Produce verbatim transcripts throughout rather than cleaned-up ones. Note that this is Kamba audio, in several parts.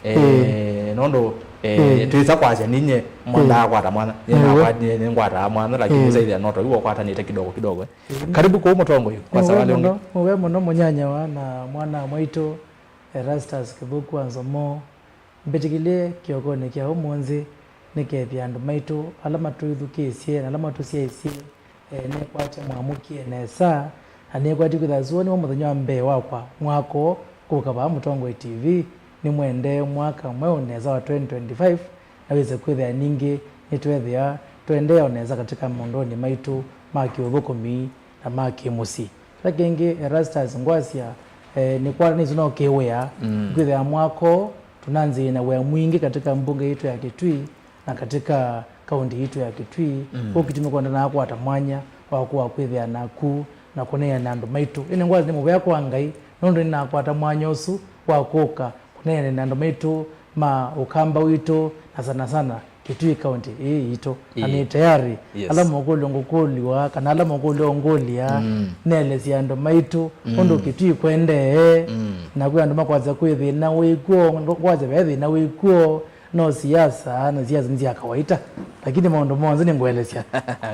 Eh, nũndũ eh, twĩsa kwasya ninye mwendaa kwata mwana. Nĩngwataa mwana, lakini saithia no tũiwa ũkwatanĩte kidogo kidogo, eh. Karibu kũu mũtongoi kwa sawa lĩngĩ. Mũvea mũno mũnyanyawa na mwana mwaitũ Erastus Kĩthũku wa Nzomo. Mbĩtĩkĩlye kĩokonĩ kya ũmũnthĩ nĩkethĩa andũ maitũ ala matwĩthukĩĩsye na ala matũsyaĩĩsye, eh, nĩkwatya mwamũkie nesa, na nĩkwatya kwĩthĩa sua nĩwe mũthenya wa mbee wakwa mwaka ũũ kũka vaa Mũtongoi T V. Nĩmwendee mwaka mweũ nesa wa twenty twenty-five, na wĩse kwĩthĩa ningĩ nĩtweethĩa tũendee o nesa katika maũndũnĩ maitũ ma kĩũthũkũmi na ma kĩmũsyĩ. Kĩla kĩngĩ, Erastus, ngwasya, eh, nĩkwata nĩsĩ no kĩwĩa, kwĩthĩa mwaka ũũ tũnanzĩĩe na wĩa mwingĩ katika mbunge yitũ ya Kitui na katika kaunti yitũ ya Kitui. Kũu Kitui nĩkwenda nakwata mwanya wa kũa kwĩthĩa naku na kũneena na andũ maitũ. Ĩndĩ ngwasya nĩ mũvea kwa Ngai nũndũ nĩnakwata mwanya ũsu wa kũka kũneena na andũ maitũ ma Ũkamba witũ, na sana sana Kitui County ĩĩ yitũ. Na nĩ tayari, ala mokũlyo ngũkũlw'a, kana ala mokũlyo ũngũlya, nelesye andũ maitũ ũndũ Kitui kwendee, na kwĩ andũ makwasya kwĩ thĩna wĩkw'o, ngwasya ve thĩna wĩkw'o, no siasa, na siasa nĩ sya kawaita, lakini maũndũ monthe nĩngũelesya.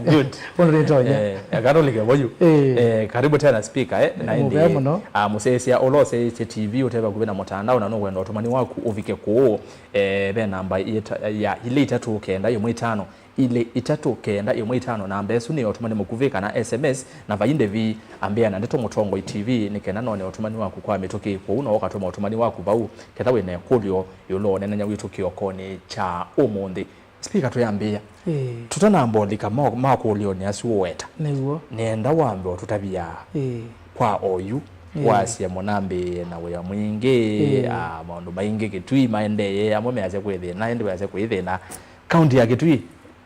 Good. Ũndũ nĩtonya. Eh, eka tũlike voyu. Eh. Eh, karibu tena speaker, eh, na mũvea ĩndĩ mũno. Ah, mũsyaĩĩsya ũla ũsyaĩĩsye T V ũte vakuvĩ na mũtandao na nũkwenda ũtũmani waku ũvike kũũ. Eh, ve namba ita- ya ilĩ itatũ kenda ĩmwe itano, ilĩ itatũ kenda ĩmwe itano. Namba ĩsu nĩ ũtũmani mũkuvĩ kana S M S, na vai ndĩvi ambĩa na ndeto Mũtongoi T V nĩ kenda none ũtũmani waku kwa mĩtũkĩ. Kwoou no ũkatũma ũtũmani waku vau ketha wĩ na ĩkũlyo ĩũlũ wa ũneenany'a witũ kĩokonĩ kya ũmũnthĩ. Speaker, twĩambĩĩa. Ĩĩ. Tũtanamba ũlika ma- makũlĩonĩ asu ũweta, nĩw'o nĩenda wambe ũtũtavya, ĩĩ, kwa oyu, ĩĩ, wasye mũnambĩĩe na wĩa mwingĩ, ĩĩ, ah, maũndũ maingĩ Kitui maendee, amwe measya kwĩ thĩna, ĩndĩ weasya kwĩ thĩna. Kaunti ya Kitui,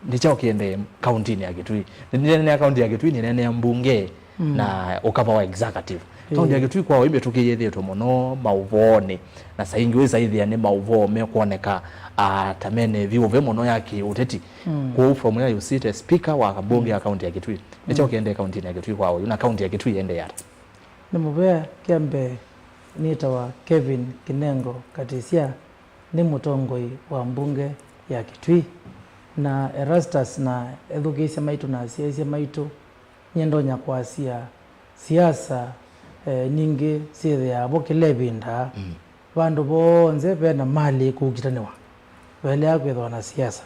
nĩ kyaũ kĩendee kauntinĩ ya Kitui? Nĩneenea kaunti ya Kitui, nĩneenea mbunge, na ũkava wa executive. Kaunti ya Kitui kwa oyu mĩtũkĩ yĩthĩĩtwe mũno maũvoonĩ, na saa ingĩ wĩsa ĩthĩa nĩ maũvoo mekwoneka, ah, ta mene vyũve mũno ya kĩũteti. Kwoou from where you sit as speaker wa mbunge ya kaunti ya Kitui, nĩ kyaũ kĩendee kauntinĩ ya Kitui kwa oyu, na kaunti ya Kitui yendee ata? Nĩ mũvea. Kya mbee, nĩtawa Kevin Kinengo Katisya, nĩ mũtongoi wa mbunge ya Kitui, na Erastus na ethukĩĩsya maitũ na asyaĩĩsya maitũ, nyie ndonya kwasya siasa, eh, ningĩ syĩthĩaa vo kĩla ĩvinda. Vandũ vonthe ve na malĩ kũkitanĩwa, vaeleaa kwĩthĩwa na siasa.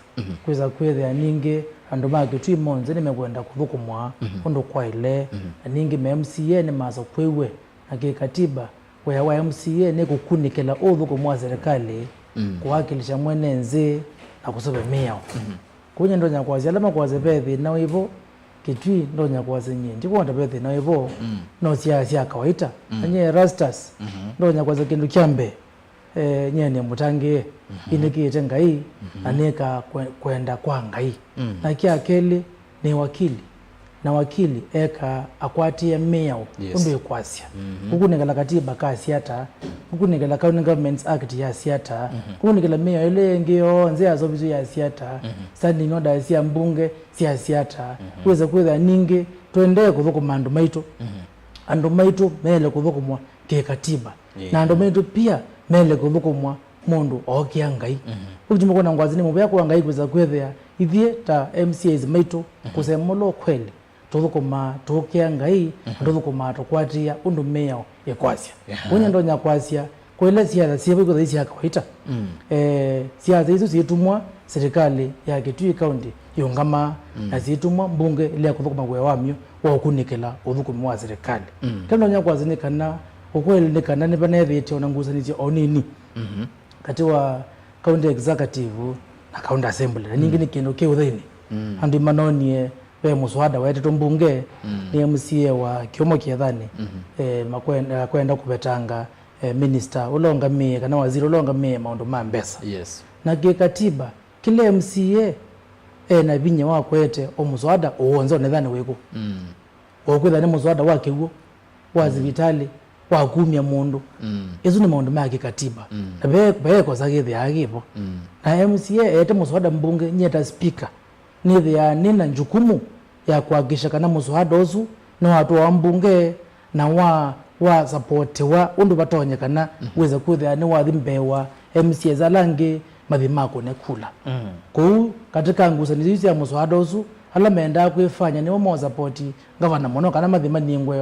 Kwĩsa kwĩthĩa ningĩ andũ ma Kitui monthe nĩmekwenda kũthũkũmwa ũndũ kwaĩle, na ningĩ ma M C A nĩmasũkwĩw'e na kĩkatiba. Wĩa wa M C A nĩ kũkunĩkĩla ũthũkũmi wa serikali, kũwakilisha mwene nzĩ, na kũsũvĩa mĩao. Kwoou nyie ndonya kwasya ala makwasya ve thĩna wĩvo Kitui, ndonya kwasya nyie ndikwona ta ve thĩna wĩvo, no sya sya kawaita. Na nyie Erastus, ndonya kwasya kĩndũ kya mbee, eh, nyie nĩ mũtangĩĩe, nĩnĩkĩĩte Ngai, na nĩkaa kwe- kwenda kwa Ngai. Na kya kelĩ, nĩ wakili, na wakili ekaa akwatĩe mĩao ũndũ ĩkwasya. Kũkunĩkĩla katiba kasya ata, kũkunĩkĩla County Governments Act yasya ata, kũkunĩkĩla mĩao ĩla ĩngĩ yonthe yaseũvisye yasya ata, standing orders sya mbunge syasya ata. Wĩse kwĩthĩa ningĩ tũendee kũthũkũma andũ maitũ, andũ maitũ meele kũthũkũmwa kĩkatiba, na andũ maitũ pia meele kũthũkũmwa mũndũ ookĩa Ngai. Ũu ti mũkona ngwasya nĩ mũvea kwa Ngai kwĩsa kwĩthĩa ithyĩ ta M C As maitũ, kũsemũla ũkweli, tũthũkũmaa tũũkĩa Ngai, na tũthũkũmaa tũkwatĩĩa ũndũ mĩao ĩkwasya. Ũu nĩ ndonya kwasya, kwa ila siasa syĩvo ikwĩthwa sya kawaita, eh, siasa isu syĩtũmwa serikali ya Kitui County yĩũngama, na syĩtũmwa mbunge ĩlea kũthũkũma wĩa wamyo wa ũkunĩkĩla ũthũkũmi wa serikali. Kĩla ndonya kwasya nĩ kana, ũkweli nĩ kana nĩvanethĩĩtye ona ngusanĩsyo o nini katĩ wa county executive na county assembly, na ningĩ nĩ kĩndũ kĩ ũthĩni. Andũ manonie ve mũswada wetetwe mbunge nĩ M C A wa Kĩomo Kĩethani, eh, makwenda, kwenda kũvetanga, eh, minister ũla ũngamĩe kana waziri ũla ũngamĩe maũndũ ma mbesa. Na kĩkatiba, kĩla M C A e na vinya wa kũete o mũswada o w'onthe, onethani wĩkũ. Ũkwĩthwa nĩ mũswada wa kĩw'ũ, wa sivitalĩ, wa kumya mũndũ. Ĩsu nĩ maũndũ ma kĩkatiba. Na ve, ve kosa kĩthĩaa kĩvo. Na M C A eete mũswada mbunge, nyie ta speaker, nĩthĩaa nĩ na njukumu ya kũhakikisha kana mũswada ũsu nĩwatwawa mbunge na wa, wasapotiwa ũndũ vatonyekana, wĩse kwĩthĩa nĩwathi mbee wa M C As ala angĩ mathi makũne kula. Mm. Kũu, katĩ ka ngusanĩsyo isu sya mũswada ũsu, ala mendaa kwĩfanya nĩmo maũsapoti ngavana mũno kana mathi maningwe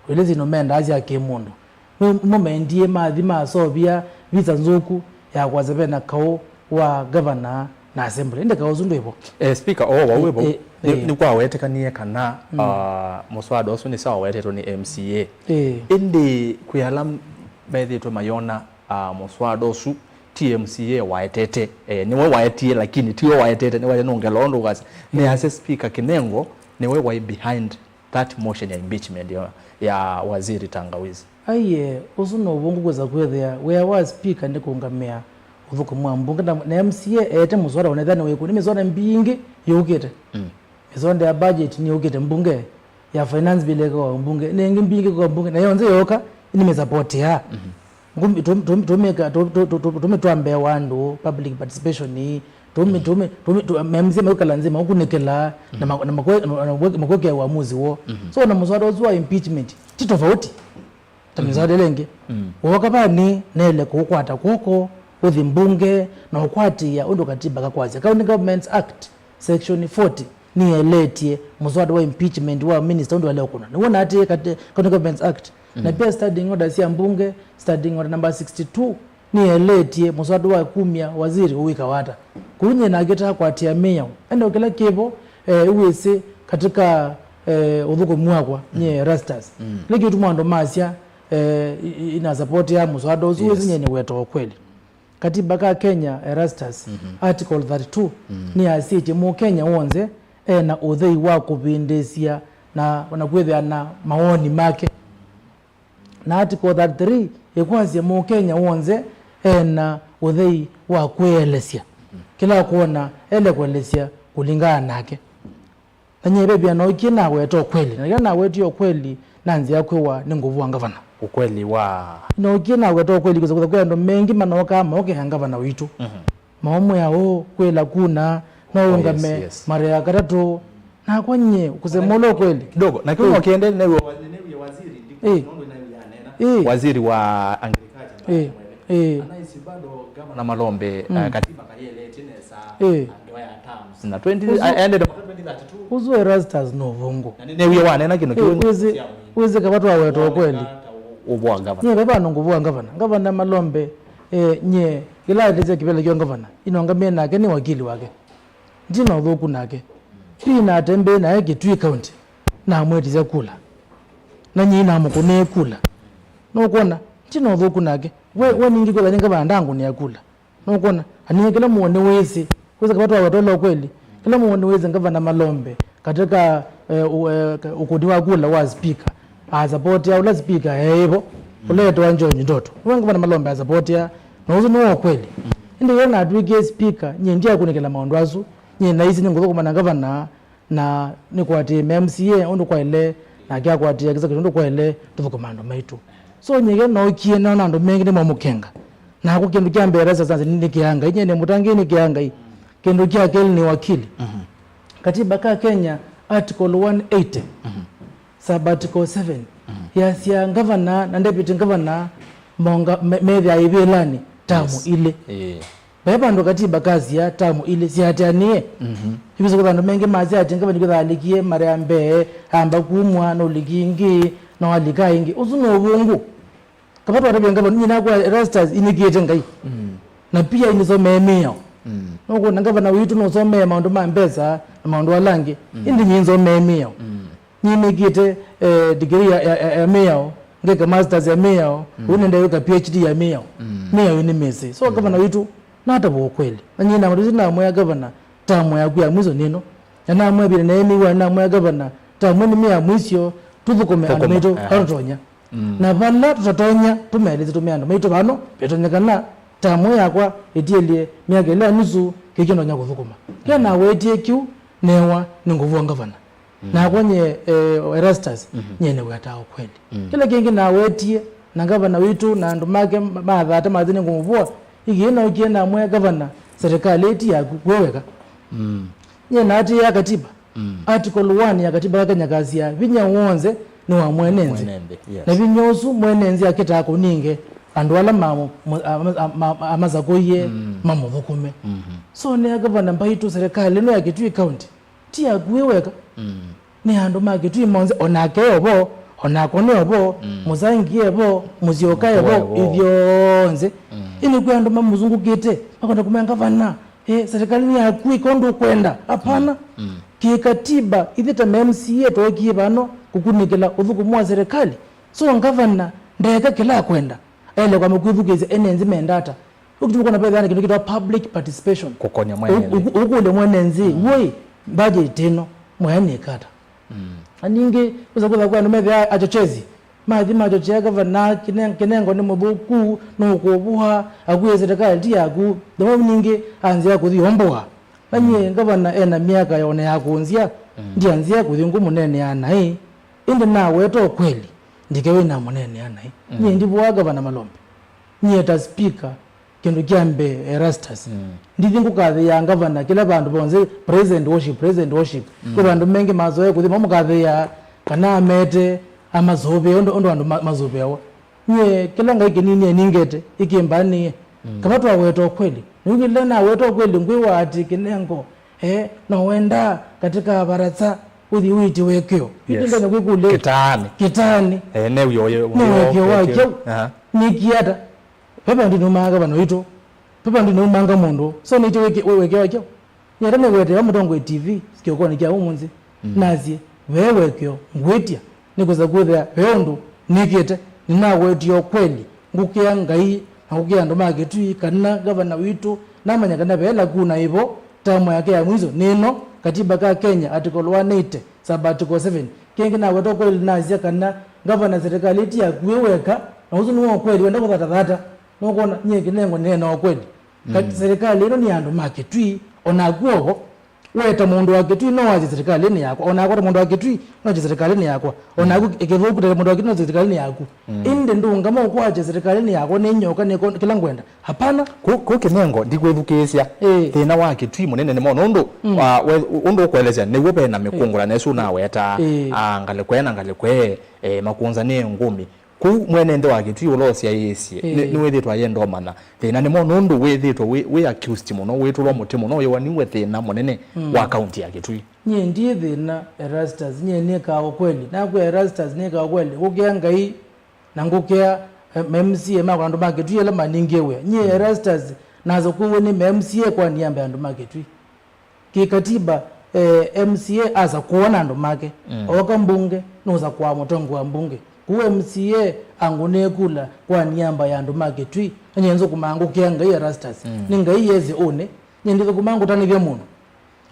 ĩla syĩndũ mendaa sya kĩmũndũ. Nĩmo mendie mathi masovia visa nzũku ya kwasya ve na kaũ wa ngavana na assembly. Ĩndĩ kaũ ũsu ndwĩvo. Eh, Speaker, o vau wĩ vau. Eh, eh, nĩ, eh, nĩkwawetĩkanie kana, mm, ah, mũswada ũsu nĩsawawetetwe nĩ M C A. Eh. Ĩndĩ kwĩ ala methĩĩtwe mayona, ah, mũswada ũsu ti M C A waetete. Eh, nĩwe waetie, lakini tiwe waetete, nĩwaetete nũngela ũndũ ũkasya. Mm. Nĩasya Speaker Kinengo nĩwe waĩ behind that motion ya impeachment ya, ya Waziri Tangawizi. Aiee, ũsu no ũvũngũ kwĩsa kwĩthĩa wĩa wa speaker nĩ kũũngamĩa ũthũkũmi wa mbunge na, na M C A eete mũswada ũnethĩa nĩ wĩkũ, nĩ mĩswada mbingĩ yũkĩte. Mm. Mĩswada ya budget nĩyũkĩte mbunge, ya finance bill ĩkawa mbunge, na ĩngĩ mbingĩ kwa mbunge, na yonthe yooka nĩmĩsapotea. Mhm. Ngũ-, tũ-, tũ-, tũmĩka-, tũ-, tũ-, tũ-, tũ-, tũmĩtwambee wa andũ, public participation, tũmĩ-, tũmĩ-, tũmĩ-, tũ-, M C A mekwĩkala nzĩ, maũkunĩkĩla, na ma-, na makwe-, na, na makwe-, makwĩkĩa uamuzi woo. Mhm. So, na mũswada ũsu wa impeachment, ti tofauti ta, mhm, mĩswada ĩla ĩngĩ. Mm. Wooka vaa nĩ, neele kũũkwata kw'oko, ũthi mbunge, na ũkwatĩĩa ũndũ katiba kakwasya. County Governments Act, Section forty, nĩyeleetye mũswada wa impeachment wa minister ũndũ waĩle ũkũna. Nĩw'o naatĩĩe kati-, County Governments Act. Na, mm, pia standing order sya mbunge, standing order number sixty-two, nĩyeleetye mũswada wa kumya waziri ũwĩkawa ata. Kũu nyie nakĩtaa kwatĩa mĩao. Ende o kĩla kĩvo, eh, wĩsĩ katika, eh, ũthũkũmi wakwa, mm, nyie Erastus. Mm. Nĩkĩ ũtuma andũ masya, eh, i-, i-, inasapotea mũswada ũsu, yes, wĩsĩ nyie nĩweta o kweli. Katiba ka Kenya, Erastus, mhm, Article thirty-two, mm, nĩyasĩtye Mũkenya w'onthe e na ũthei wa kũvĩndĩĩsya na, na kwĩthĩa na mawoni make. Na Article thirty-three ĩkwasya Mũkenya w'onthe e na ũthei wa kwĩelesya, mm, kĩla akwona ele kũelesya kũlingana nake. Na nyie vevia nookie naweta ũkweli, na yĩla nawetie ũkweli, nanzĩa kwĩwa nĩ ngũvũa ngavana. Ũkweli wa? Nookie naweta ũkweli, kwĩsa kwĩthwa kwĩ andũ mengĩ manookaa mookea ngavana witũ. Mhm. Maũmwĩa ũũ, kwĩla kuna, no, oh, ũngame, yes, yes, mara ya katatũ. Nakwa nyie, kusema ule ũkweli. Kidogo, na kĩu, eh, no kĩende, newe wa-, newe waziri, ndiko, eh, nũndũ newe anena. Eh. Waziri wa agriculture, eh, mwene. Eh. Anaisi bado gavana Malombe, mm, eh, katiba kayeletie nesa, eh, ndoa ya terms. Na twenty, ũsu, eh, ended mwaka twenty thirty-two. Ũsu Erastus no ũvũngũ. Na nĩ, nĩ wia wanena kĩndũ, eh, kĩu wĩsĩ, wĩsĩ kava twaweta ũkweli. Ũvũa ngavana. Nyie veva nũngũvũa ngavana. Ngavana Malombe, eh, nyie, ĩla aelesya kĩvĩla kyo ngavana, inongamie nake nĩ wakili wake. Ndina ũthũku nake. Pi natembee naye Kitui County, namwĩtĩsya kula. Na nyie namũkũnĩe kula. Nũkwona, ndina ũthũku nake. We, we ningĩ kwĩtha nĩ ngavana ndangũnĩa kula. Nũkwona, anie kĩla mũndũ nĩwĩsĩ, wĩsĩ kava twaweta ũla ũkweli. Kĩla mũndũ nĩwĩsĩ ngavana Malombe, katika, eh, u-, eh, ka-, ũkũni wa kula wa speaker, asapotea ũla speaker eĩvo, ũla etawa George Ndoto. Nĩwe ngavana Malombe asapotea, na ũsu nĩwe ũkweli. Ĩndĩ yĩla natw'ĩkie speaker, nyie ndyakũnĩkĩla maũndũ asu, nyie naisye nĩngũthũkũma na ngavana, na nĩkwatĩĩe M C A ũndũ kwaĩle, nake akwatĩĩa executive ũndũ kwaĩle, tũthũkũma andũ maitũ. So nyie nookie nona andũ mengĩ nĩmamũkenga. Nakwa kĩndũ kya mbee Erastus nĩkĩa Ngai, nyie nĩ mũtangĩĩi nĩkĩa Ngai. Kĩndũ kya kelĩ nĩ wakili. Mhm. Katiba ka Kenya, Article one eighty, mhm, Sub-article seven, mhm, yasya ngavana na deputy ngavana monga-, me-, methĩaa ivĩlanĩ tamu, yes, ilĩ. Ĩĩ. Ve vandũ katiba kasya tamu ilĩ syaatĩanĩe. Mhm. Ivisa kwĩtha andũ mengĩ masya atĩ ngavana nĩkwĩtha alikie mara ya mbee, amba kumwa, no ũliki ĩngĩ, no alika ĩngĩ. Ũsu nĩ ũvũngũ. Kava twatavya ngavana, nyie nakwa Erastus inĩkĩĩte Ngai. Mm. Na pia inĩsomee mĩao. Mm. Nũkwona ngavana witũ nũsomee maũndũ ma mbesa na maũndũ ala angĩ. Mm. Ĩndĩ nyie nĩsomee mĩao. Mm. Nyie nĩkĩte, eh, degree ya, ya, ya, ya mĩao, ngeka masters ya mĩao, mm, ũu nĩndewĩka P H D ya mĩao. Mm. Mĩao nĩmĩsĩ. So, mm, ngavana witũ, natavwa ũkweli. Na nyie namwĩtĩsye namwĩa ngavana, tamu yaku ya mwiso nĩno. Na namwĩa vĩla naĩ mĩw'a, namwĩa ngavana, tamu ĩno nĩ ya mwisyo, tũthũkũme andũ maitũ, aha, vala tũtonya. Mm. Na vala tũtatonya, tũmaelesye tũme andũ maitũ vano, vetonyekana, tamu yakwa ĩtielye myaka ĩlĩ na nusu, kĩkyo ndonya kũthũkũma. Kĩla, mm, nawetie kĩu, newa nĩ ngũvũa ngavana. Mm. Nakwa nyie, eh, Erastus, mhm, nyie nĩwetaa ũkweli. Mm. Kĩla kĩngĩ nawetie, na ngavana witũ na andũ make ma-, mathata mathi nĩngũmũvũa, ĩngĩ nookie namwĩa ngavana, serikali ĩti yaku, we weka. Mm. Nyie naatĩĩa katiba. Mm. Article one ya katiba ya Kenya kasya, vinya w'onthe nĩ wa mwene nthĩ. Mwene nthĩ, yes. Na vinya ũsu mwene nthĩ akĩtaa kũninge, andũ ala ma-, ma-, ma-, ma-, amasakũie mamũthũkũme. So nĩ a gavana mbaitũ, serikali ĩno ya Kitui County ti yaku wĩ weka. Nĩ andũ ma Kitui monthe, onake e vo, onakwa nĩ o vo, Mũsangi e vo, Mũsyoka e vo, ithyonthe. Ĩndĩ kwĩ andũ mamũzungũkĩte, makwenda kũmea ngavana, eh, serikali nĩ yaku, ĩka ũndũ ũkwenda. Hapana. Kĩkatiba, ithyĩ ta ma M C A twekie vano kũkunĩkĩla ũthũkũmi wa serikali. So ngavana ndeka kĩla akwenda. Ele kwamba kwĩthukĩĩsya ene nthĩ menda ata. Ũkĩtuma kona vethana kĩndũ kĩtawa public participation. Kũkonya mwene nthĩ. Ũkũlya mwene nthĩ, woi, budget ĩno, mwaya nĩka ata? Na ningĩ, wĩsa kwĩtha kwa andũ methĩa achochezi. Mathi machochea gavana, kĩne-, kĩnengo nĩ mũthũku, nũkũvũa, akuĩe serikali ti yaku. Themwa ningĩ, anzĩa kũthi omboa. Na nyie, gavana ena myaka yone ya kũnzia, ndianzĩa kũthi ngũmũneenea naĩ. Ĩndĩ naweta ũkweli, ndike wĩ namũneenea naĩ. Nyie ndivũaa gavana malombe. Nyie ta speaker, kĩndũ kya mbee, Erastus, ndithi ngũkathĩĩa ngavana kĩla vandũ vonthe, praise and worship, praise and worship. Kwĩ vandũ mengĩ mazoea kũthi mamũkathĩĩa kana amete, amasũvĩe ũndũ, ũndũ andũ ma-, masũvĩawa. Nyie kĩla Ngai kĩnini eningete, ĩkĩmbanĩe. Kava twaweta ũkweli. Nĩw'o kĩla naweta ũkweli, ngwĩwa atĩ kĩnengo, eh, no wendaa katika baraza, ũthi ũitie wĩkĩo. Yes. Ĩndĩ ndenda kwĩkũlya. Kĩtaanĩ. Kĩtaanĩ. Eh, ne wĩkĩo wa kĩu. Aha. Nĩkie ata? Ve vandũ nĩumanga vano witũ. Ve vandũ nĩumanga mũndũ. So nĩtĩ wĩkĩ-, wĩ-, wĩkĩo wa kĩu. Nĩenda nĩwetewa mũtongoi T V kĩokonĩ kya ũmũnthĩ. Nasye, ve wekeo ngwĩtya, nĩkwĩsa kwĩthĩa ve ũndũ nĩkĩte, nĩnawetie ũkweli, ngũkĩa Ngai, na ngũkĩa andũ ma Kĩtui, kana gavana witũ, namanya kana ve lakuna ĩvo, tamu yake ya mwiso nĩno, katiba ka Kenya, article one eighty, sub article seven. Kĩngĩ naweta ũkweli nasya kana gavana serikali ti yaku wĩ weka, na ũsu nĩw'o ũkweli, wenda kũthatathata. Nũkwona, nyie kĩnengo nĩneena ũkweli. Ka-, serikali ĩno nĩ andũ ma Kĩtui, o naku oho, weta mũndũ wa Kĩtui no wasye serikali nĩ yakwa, o nakwa ta mũndũ wa Kĩtui no wasye serikali nĩ yakwa, o naku ĩkĩthũku ta mũndũ wa Kĩtui no wasye serikali nĩ yaku. Ĩndĩ ndũngama ũkwasya serikali nĩ yakwa, nĩ nyoka, nĩ ko-, kĩla ngwenda. Hapana. Kũ, kũ kĩnengo ndikwĩthukĩĩsya. Ĩĩ. Thĩna wa Kĩtui mũnene nĩ mo nũndũ wa, we, ũndũ ũkũelesya nĩw'o ve na mĩkũngũla na ĩsu naweta, ĩĩ, a, ngalĩko ĩĩ na ngalĩko ĩĩ, eh, makũnza nĩ ngũmi. Kũu mwene nthĩ wa Kĩtui ũla ũsyaĩĩsye, ĩĩ, nĩ, nĩwĩthĩtwe ayenda ũmanya thĩna nĩ mo nũndũ wĩthĩtwe wĩ, wĩ accused mũno, wĩtũlwa mũtĩ mũno, wĩwa nĩwe thĩna mũnene wa kaunti ya Kĩtui. Nyie ndiĩ thĩna, Erastus, nyie nĩkaa ũkweli. Nakwĩa Erastus, nĩkaa ũkweli. Ngũkĩa Ngai na ngũkĩa, eh, ma M C A makwa na andũ ma Kĩtui ala maningĩe wĩa. Nyie Erastus, nasũkũiwe nĩ ma M C A kwa niamba ya andũ ma Kĩtui. Kĩkatiba, eh, M C A asakũwa na andũ make. Ooka mbunge, nũsakũaa mũtongoi wa mbunge. Kũu M C A angũnĩe kula kwa niamba ya andũ ma Kĩtui. Na nyie nzũkũmaa ngũkĩa Ngai, Erastus. Nĩ Ngai yesĩ ũnĩ. Nyie ndithũkũmaa ngũtanĩthya mũndũ.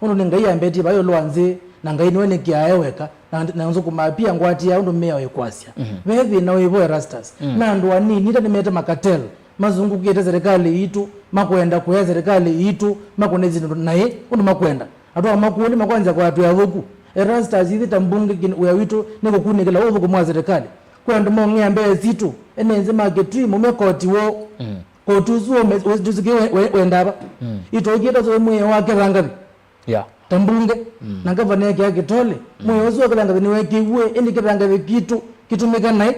Ũndũ nĩ Ngai ambetye vaa ĩũlũ wa nthĩ, na Ngai nĩwe nĩkĩaa e weka, na, na nzũkũmaa pia ngwatĩaa ũndũ mĩao ĩkwasya. Ve thĩna wĩvo, Erastus? Na andũ anini ta nĩmete makatel, mazungũkĩte serikali yitũ, makwenda kũya serikali yitũ, makũnĩsye naĩ ũndũ makwenda. Atwawa makũlĩ makwanzya kwatwĩa athũku. Erastus, ithyĩ ta mbunge, wĩa witũ nĩ kũkunĩkĩla ũthũkũmi wa serikali. Kwĩ andũ mong'ea mbee sitũ, ene nthĩ ma Kĩtui, maume koti woo. Koti ũsu waume-, wĩsĩtũsĩkĩe we-, we-, wendaa va? Itwaĩkĩte tũĩ mwĩao wa Kĩthangathĩ. Yeah. Ta mbunge, na ngavana ekĩa Kitole, mwĩao ũsu wa Kĩthangathĩ nĩwekĩiwe, ĩndĩ Kĩthangathĩ kitũ kĩtũmĩka naĩ.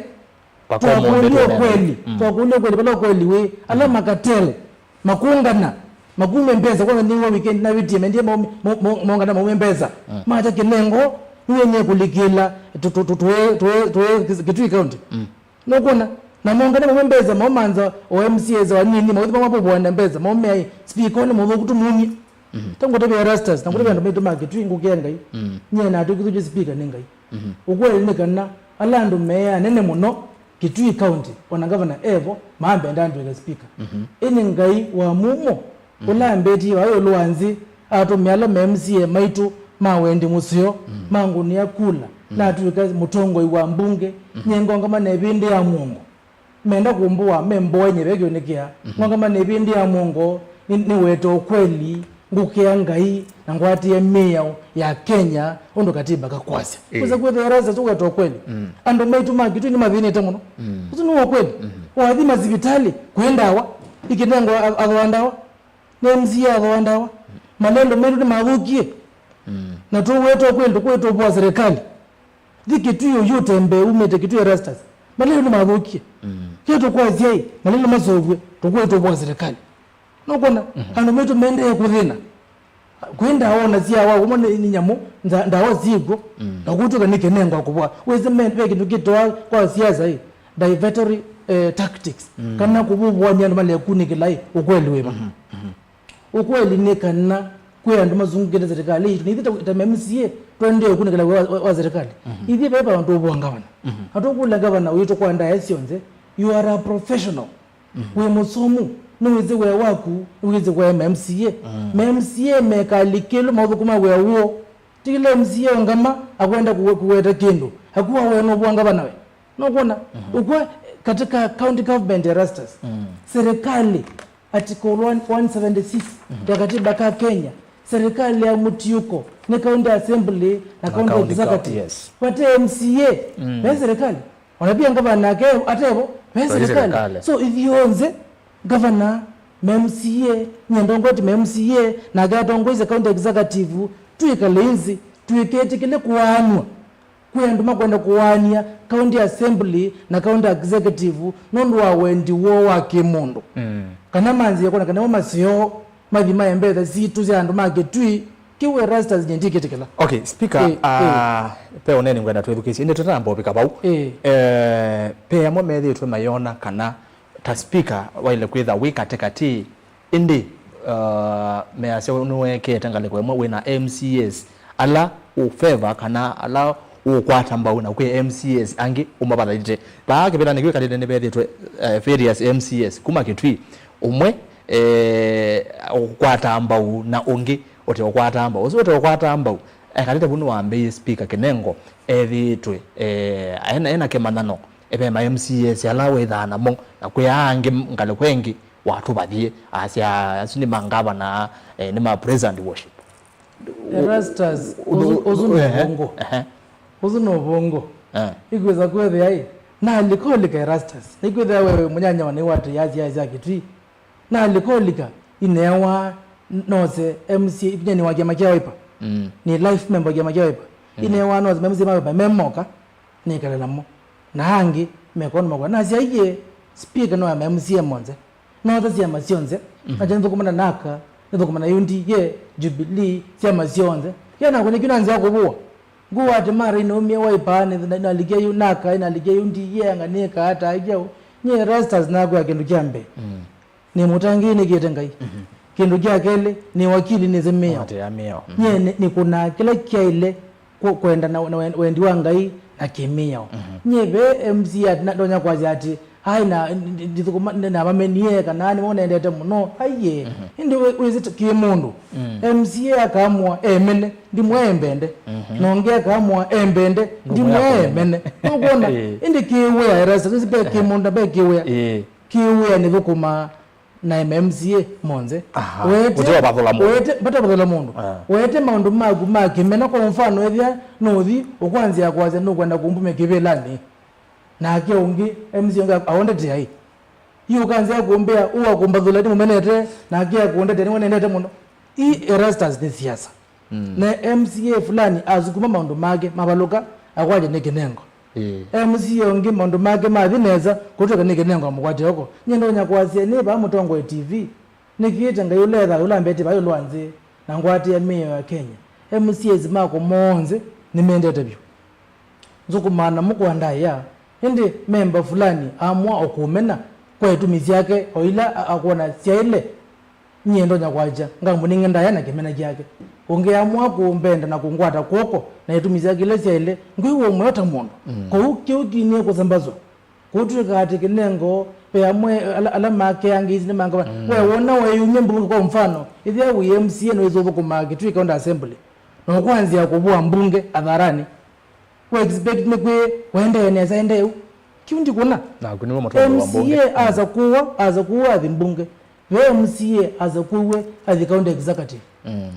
Twakũlya ũkweli, twakũlya ũkweli, vala ũkweli wĩ, ala makatel, makũngana, makume mbesa, kwanza nĩ wa weekend na wĩtie mendie mo-, mo-, mo-, mongana maume mbesa. Mata kĩnengo, nĩwe nĩekũlikĩla tũ-, tũ-, tũ-, tũĩ, tũĩ, tũĩ Kitui County. Nũkwona? Na mongane maume mbesa, maumanza o M C As o anini, mauthi mamapũvũana mbesa, maume ai, speaker nĩ mũthũku tũmumye. Ta ngũtavya Erastus, na ngũtavya andũ maitũ ma Kĩtui, ngũkĩa Ngai. Nyie natwĩkĩthũkye speaker nĩ Ngai. Ũkweli nĩ kana, ala andũ me anene mũno Kitui County, ona ngavana evo, maambenda ndwĩke speaker. Ĩndĩ Ngai wa mumo, ũla ambĩtie vaa ĩũlũ wa nthĩ, atũmĩa ala ma M C A maitũ ma wendi mũseo, mangũnĩa kula, natw'ĩka mũtongoi wa mbunge, nyie ngongama na ĩvĩndĩ ya mũongo. Menda kũmbũa, memboe nyie ve kĩũnĩkĩa. Ngongama na ĩvĩndĩ ya mũongo, nĩ, nĩwete ũkweli, ngũkĩa Ngai, na ngwatĩe mĩao ya Kenya, ũndũ katiba kakwasya. Ĩĩ. Kwĩsa kwĩthĩa Erastus ũwete ũkweli. Andũ maitũ ma Kitui nĩmathĩnĩte mũno. Ũsu nĩ ũkweli. Wathi masivitalĩ, kwĩ ndawa, ikĩnengwa a-, athooa ndawa. Nĩ M C A athooa ndawa. Malendo maitũ nĩmathũkie. Na tũweta ũkweli, tũkwĩtwa ũvũa serikali. Thi Kitui ũyu ũtembee umĩte Kitui Erastus. Malĩu nĩmathũkie. Kĩu tũkwasya ĩ, malĩu nĩmasovw'e, tũkwĩtũvwa serikali. Nũkwona, andũ maitũ maendee kũthĩna. Kwĩ ndawa ona sya wa ũmwe nĩ, nĩ nyamũ, nda-, ndawa syĩkw'o, na kũtw'ĩka nĩ kĩnengwa kũvũa. Wĩsĩ me, ve kĩndũ kĩtawa kwa siasa ĩ, divertory, eh, tactics. Kana kũvũvũania andũ malekunĩkĩla ĩ, ũkweli wĩva. Ũkweli nĩ kana kwĩ andũ masungĩte serikali itũ, na ithyĩ ta, ta M C A, twaendee kũkunĩkĩla wa, wa, wa serikali. Ithyĩ ve vandũ tũvũa ngavana. Na tũkũlya ngavana witũ kwa ndaĩa syonthe, you are a professional. Wĩ mũsomu, nĩwĩsĩ wĩa waku, nĩwĩsĩ wĩa M C A. M C A mekalikĩlũ maũthũkũma wĩa woo. Tikĩla M C A ongama akwenda kũwe-, kũweta kĩndũ. Akuwa wĩa nũvũa ngavana we. Nũkwona? Ũkw'a katika county government, Erastus, serikali, article one, one seventy six ya katiba ka Kenya, serikali ya mũtiũko nĩ county assembly na county executive. Yes. Vate M C A, ve serikali. Ona pia ngavana nake atevo, ve serikali. So, ithyonthe, ngavana, ma M C A, nyie ndongoete ma M C A, nake atongoesye county executive, twĩkale nzĩ, twĩketĩkĩle kũaanw'a. Kwĩ andũ makwenda kũaany'a county assembly na county executive nũndũ wa wendi woo wa kĩmũndũ. Kana manzĩe kwona kana mo maseo mathi mae mbetha sitũ sya andũ ma Kĩtui, kĩu Erastus nyie ndikĩtĩkĩla. Okay, Speaker, eh, ah, eh, pe ũneni ngwenda twĩthukĩsye. Ĩndĩ tũtamba ũvika vau. Eh. Eh, pe amwe methĩĩtwe mayona kana ta Speaker waile kwĩtha wĩ katĩkatĩ, ĩndĩ, uh, measya nĩweekĩte ngalĩko ĩmwe wĩna M C As ala ũ favor kana ala ũkwata mbau, na kwĩ M C As angĩ ũmavathaĩte. Vaa kĩvĩlanĩ kĩu kalĩte nĩvethĩtwe, eh, various M C As kuma Kĩtui, ũmwe, eh, ũkwataa mbau na ũngĩ ũte ũkwataa mbau. Ũsu ũte ũkwataa mbau ekalĩte vu nĩwambĩie Speaker Kinengo ethĩĩtwe, eh, ena, ena kĩmanyano, eh, ve ma M C As ala wĩthaa namo, na kwĩ aa angĩ ngalĩko ĩngĩ watũvathie, asya asu nĩ ma ngavana, eh, nĩ ma praise and worship. Erastus, ũsu, ũsu nĩ, ehe, ũvũngũ. Ehe. Ũsu nĩ ũvũngũ. Eh. Ikwĩsa kwĩthĩa ĩ, nalika ũlika Erastus. Nĩkwĩthĩa we wĩ mũnyanya wa nĩwatĩĩa siasa sya Kĩtui. Nalika ũlika, ineewa nose M C A, ikinyani wa kĩama kya Wiper. Mm. Nĩ life member wa kĩama kya Wiper. Mm. Ineewa nose ma M C A ma Wiper, memoka, nĩkale namo. Na angĩ, mekona makwa. Nasyaie, speaker no ya ma M C A monthe. Nothe syama syonthe, mhm, na nĩthũkũma na naka, nĩthũkũma na U D A, Jubilee, syama syonthe. Kĩla nakwa nĩkyo nanzĩa kũvũwa. Ngũwa atĩ mara inaumie Wiper, nĩ-, na-, nalikia yu naka, nalikia U D A, anga nĩka ata kyaũ. Nyie Erastus nakwĩa kĩndũ kya mbee. Mm. Nĩ mũtangĩĩi nĩkĩĩte Ngai. Mhm. Kĩndũ kya kelĩ, nĩ wakili nĩsĩ mĩao. Atĩa mĩao. Mhm. Nyie nĩ-, nĩkũnaa kĩla kyaĩle kũ-, kwenda na, na wen-, wendi wa Ngai na kĩmĩao. Mhm. Nyie ve M C A ati na-, ndonya kwasya ati, "Ai, na, ndi-, ndithũkũma, nĩ-, navamenie," kana, "Nĩmo nendete mũno." Aiye. Mhm. Ĩndĩ wĩ-, wĩsĩ ta kĩ mũndũ. Mm. M C A akamũa emene, ndimũa embende. Mhm. Na ũngĩ akamũa embende, ndimũa emene. Nũkwona? Ĩĩ. Ĩndĩ kĩwĩa, Erastus, wĩsĩ ve kĩ mũndũ na ve kĩwĩa. Ĩĩ. Kĩwĩa nĩthũkũmaa na ma M C A monthe. Aha. Wete, ũte ũvathũla mũndũ. Wete, vate ũvathũla mũndũ. Ah. Wete maũndũ maku ma kĩmena, kwa mfano, ethĩa nũthi ũkwanzĩa kwasya nũkwenda kũmbumya kĩvĩlanĩ. Nake ũngĩ, M C A ũngĩ aondete ai. Yu ũkanzĩa kũmbĩa, ũwa kũmbathũla nĩmũmenete, nake akũndete nĩwe nendete mũno. Ii Erastus nĩ siasa. Mm. Na M C A fulani asukuma maũndũ make, mavalũka, akwatya nĩ Kinengo. Ĩĩ. M C A ũngĩ maũndũ make mathi nesa, kũtw'ĩka nĩ Kinengo amũkwatya oko. Nyie ndonya kwasya nĩ vaa Mũtongoi T V, nĩkĩĩte Ngai ũla ethaa ũla ambetĩ vaa ĩũlũ wa nthĩ, na ngwatĩe mĩao ya Kenya. M C As makwa monthe nĩmendete vyũ. Nzũkũmaa namo kwa ndaĩa, ĩndĩ memba fulani amũa o kũmena kwa itumi syake o ila a-, akwona syaĩle. Nyie ndonya kwakya, ngamũneng'e ndaĩa na kĩmena kyake. Ũngĩ amũa kũmbenda na kũngwata kw'oko na itumi syake ila syaĩle, ngwĩw'a ũmweo ta mũndũ. Mm. Kwoou kĩu kinie kũsambasw'a. Kũtw'ĩka atĩ Kinengo, ve amwe ala, ala makeangĩisye nĩ mangavana. Mm. We wona weeyumya mbunge, kwa mfano, ĩthĩa wĩ M C A na wĩsĩ ũthũkũmaa Kitui County Assembly, na ũkwanzĩa kũvũa mbunge atharanĩ, we expect nĩ kwĩ waendee nesa, endee ũu? Kĩu ndikwona. Naku nĩwe mũtongoria wa mbunge. M C A asa kũwa, asa kũwa athi mbunge. Ve M C A asa kũwe athi county executive. Mm.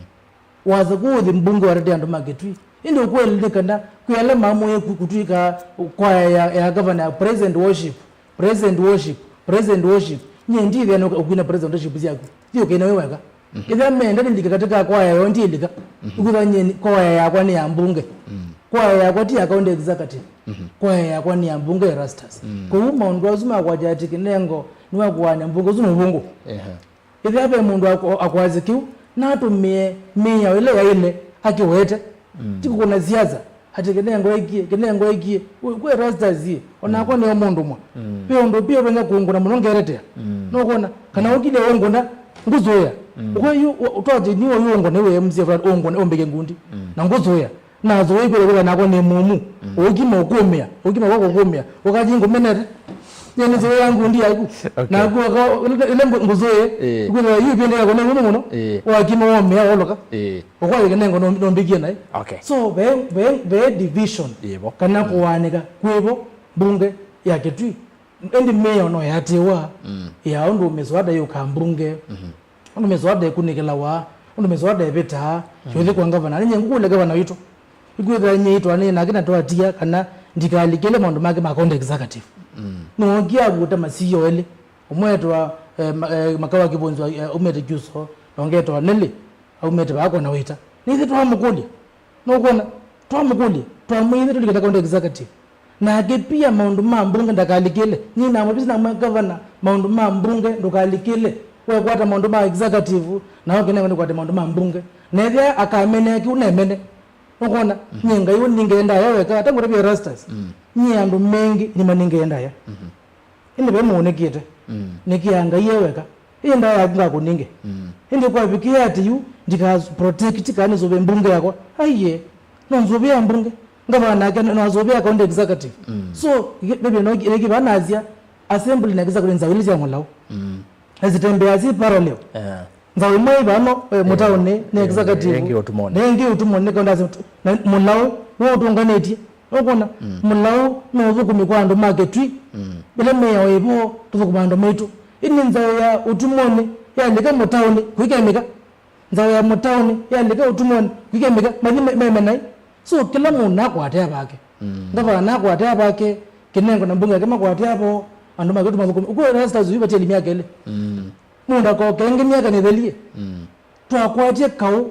Wasa kũthi mbunge watetea andũ ma Kitui. Ĩndĩ ũkweli nĩ kana kwĩ ala mamũie ku-, kũtw'ĩka kwaya ya, ya governor ya President Worship, President Worship, President Worship. Nyie ndithĩana ũkwina President Worship syaku. Thiĩ ũkĩina wĩ weka. Mhm. Ĩthĩa menda nĩlike katika kwaya yoo, ndiĩlika. Mhm. Ũkwĩthwa nyie nĩ-, kwaya yakwa nĩ ya mbunge. Mm. Kwaya yakwa ti ya county executive. Kwaya yakwa nĩ ya mbunge Erastus. Kwoou maũndũ asu ma kwatya atĩ Kĩnengo nĩwakũaany'a mbunge, ũsu nĩ ũvũngũ. Ehe. Ethĩwa ve mũndũ akũ- akũasya kĩu, natũmĩe mĩao ĩla yaĩle akĩwete. Ti kũkũna siasa. Atĩ Kĩnengo ekie, Kĩnengo ekie. Wĩ- kwĩ Erastus yĩ, onakwa nĩo mũndũ mwa. Ve ũndũ pia ũtonya kũngũna mũno ngetetea. Nũkwona? Kana ũkilye ũngũna, ngũsũĩa. Ũkwĩ yu, ũ- twatĩ niwe yu ũngũne wĩ M C A flat, ũngũne ũmbĩke ngundi. Na ngũsũĩa. Nasũĩa kwĩlĩkĩla nakwa nĩ mũmu. Ũkima ũkũmĩa, ũkima kwakwa ũkũmĩa. Ũkathi ngũmenete. Nyie nĩsũĩa ngundi yaku. Okay. Naku aka- ĩla ngũ- ngũsũĩa. Ĩĩ. Kwĩthĩwa yu ĩpĩndĩ yakwa nĩ mũmu mũno. Ĩĩ. Wakima womĩa woloka. Ĩĩ. Ũkwatĩ Kĩnengo no- nombĩkie naĩ. Okay. So, ve- ve- ve division. Yĩvo. Kana kũaanĩka kwĩvo mbunge ya Kitui. Ĩndĩ mĩao no yatĩwa ya ũndũ mĩswada yũkaa mbunge, ũndũ mĩswada ĩkunĩkĩlawa, ũndũ mĩswada ĩvĩtaa, kĩũthi kwa ngavana. Nĩ nyie ngũkũlya ngavana witũ. Ĩkwĩthĩa nyie itwanĩe nake na twatia kana ndikalikĩle maũndũ make ma county executive. Nookie avuta ma C E O elĩ. Ũmwe etwa, eh, ma- eh, Makawa Kĩvũnzĩ wa- eh, umĩte Kyuso, na ũngĩ etwa Nelly, aumĩte vaa kona wĩta. Nĩthe twamũkũlya. Nũkwona? Twamũkũlya. Twamwĩie tũlikĩte county executive. Nake pia maũndũ ma mbunge ndakalikĩle. Nyie namwavisi namwĩa, "Gavana, maũndũ ma mbunge ndũkalikĩle. Wekwata maũndũ ma executive, na ũkĩnengwa nĩkwate maũndũ ma mbunge." Na ethĩa akamenea kĩu nemene. Nũkwona? Nyie Ngai ũningĩe ndaya weka, ata ngũtavya Erastus. Nyie andũ mengĩ nĩmaningĩe ndaya. Ĩndĩ ve mũũnĩkĩte. Nĩkĩaa Ngai e weka. Ĩ ndaya yaku ngakũninge. Ĩndĩ kwavikĩa atĩ yu ndika protect kana nĩsũvĩe mbunge yakwa. Aiye. No nzũvĩa mbunge. Ngavana nake no asũvĩa county executive. So, maybe no ĩkĩva nasya assembly na executive nzawĩlĩ sya mũlau. Na zitembeaa si parallel. Eh. Nzaũ ĩmwe ĩ vano, eh, mũtaũnĩ, nĩ eh, executive. Ĩngĩ ũtumoni. Na ĩngĩ ũtumoni, nĩ county assembly. Na mũlau, wĩ ũtũnganĩtye. Nũkwona? Mũlau no ũthũkũmi kwa andũ ma Kĩtui. Ĩla mĩao ĩvo, tũthũkũma andũ maitũ. Ĩndĩ nzaũ ya ũtumoni yalika mũtaũnĩ, kũikemĩka. Nzaũ ya mũtaũnĩ yalika ũtumoni, kũikemĩka. Mathi me- meme naĩ. So, kĩla mũndũ nakwate avake. Ngavana nakwate avake, Kĩnengo na mbunge yake makwate avo, andũ ma Kĩtui mathũkũmi. Ũkwĩwa Erastus yu vatieli myaka ĩlĩ. Mũndũ akoka ĩngĩ myaka nĩthelie. Twakwatye kaũ,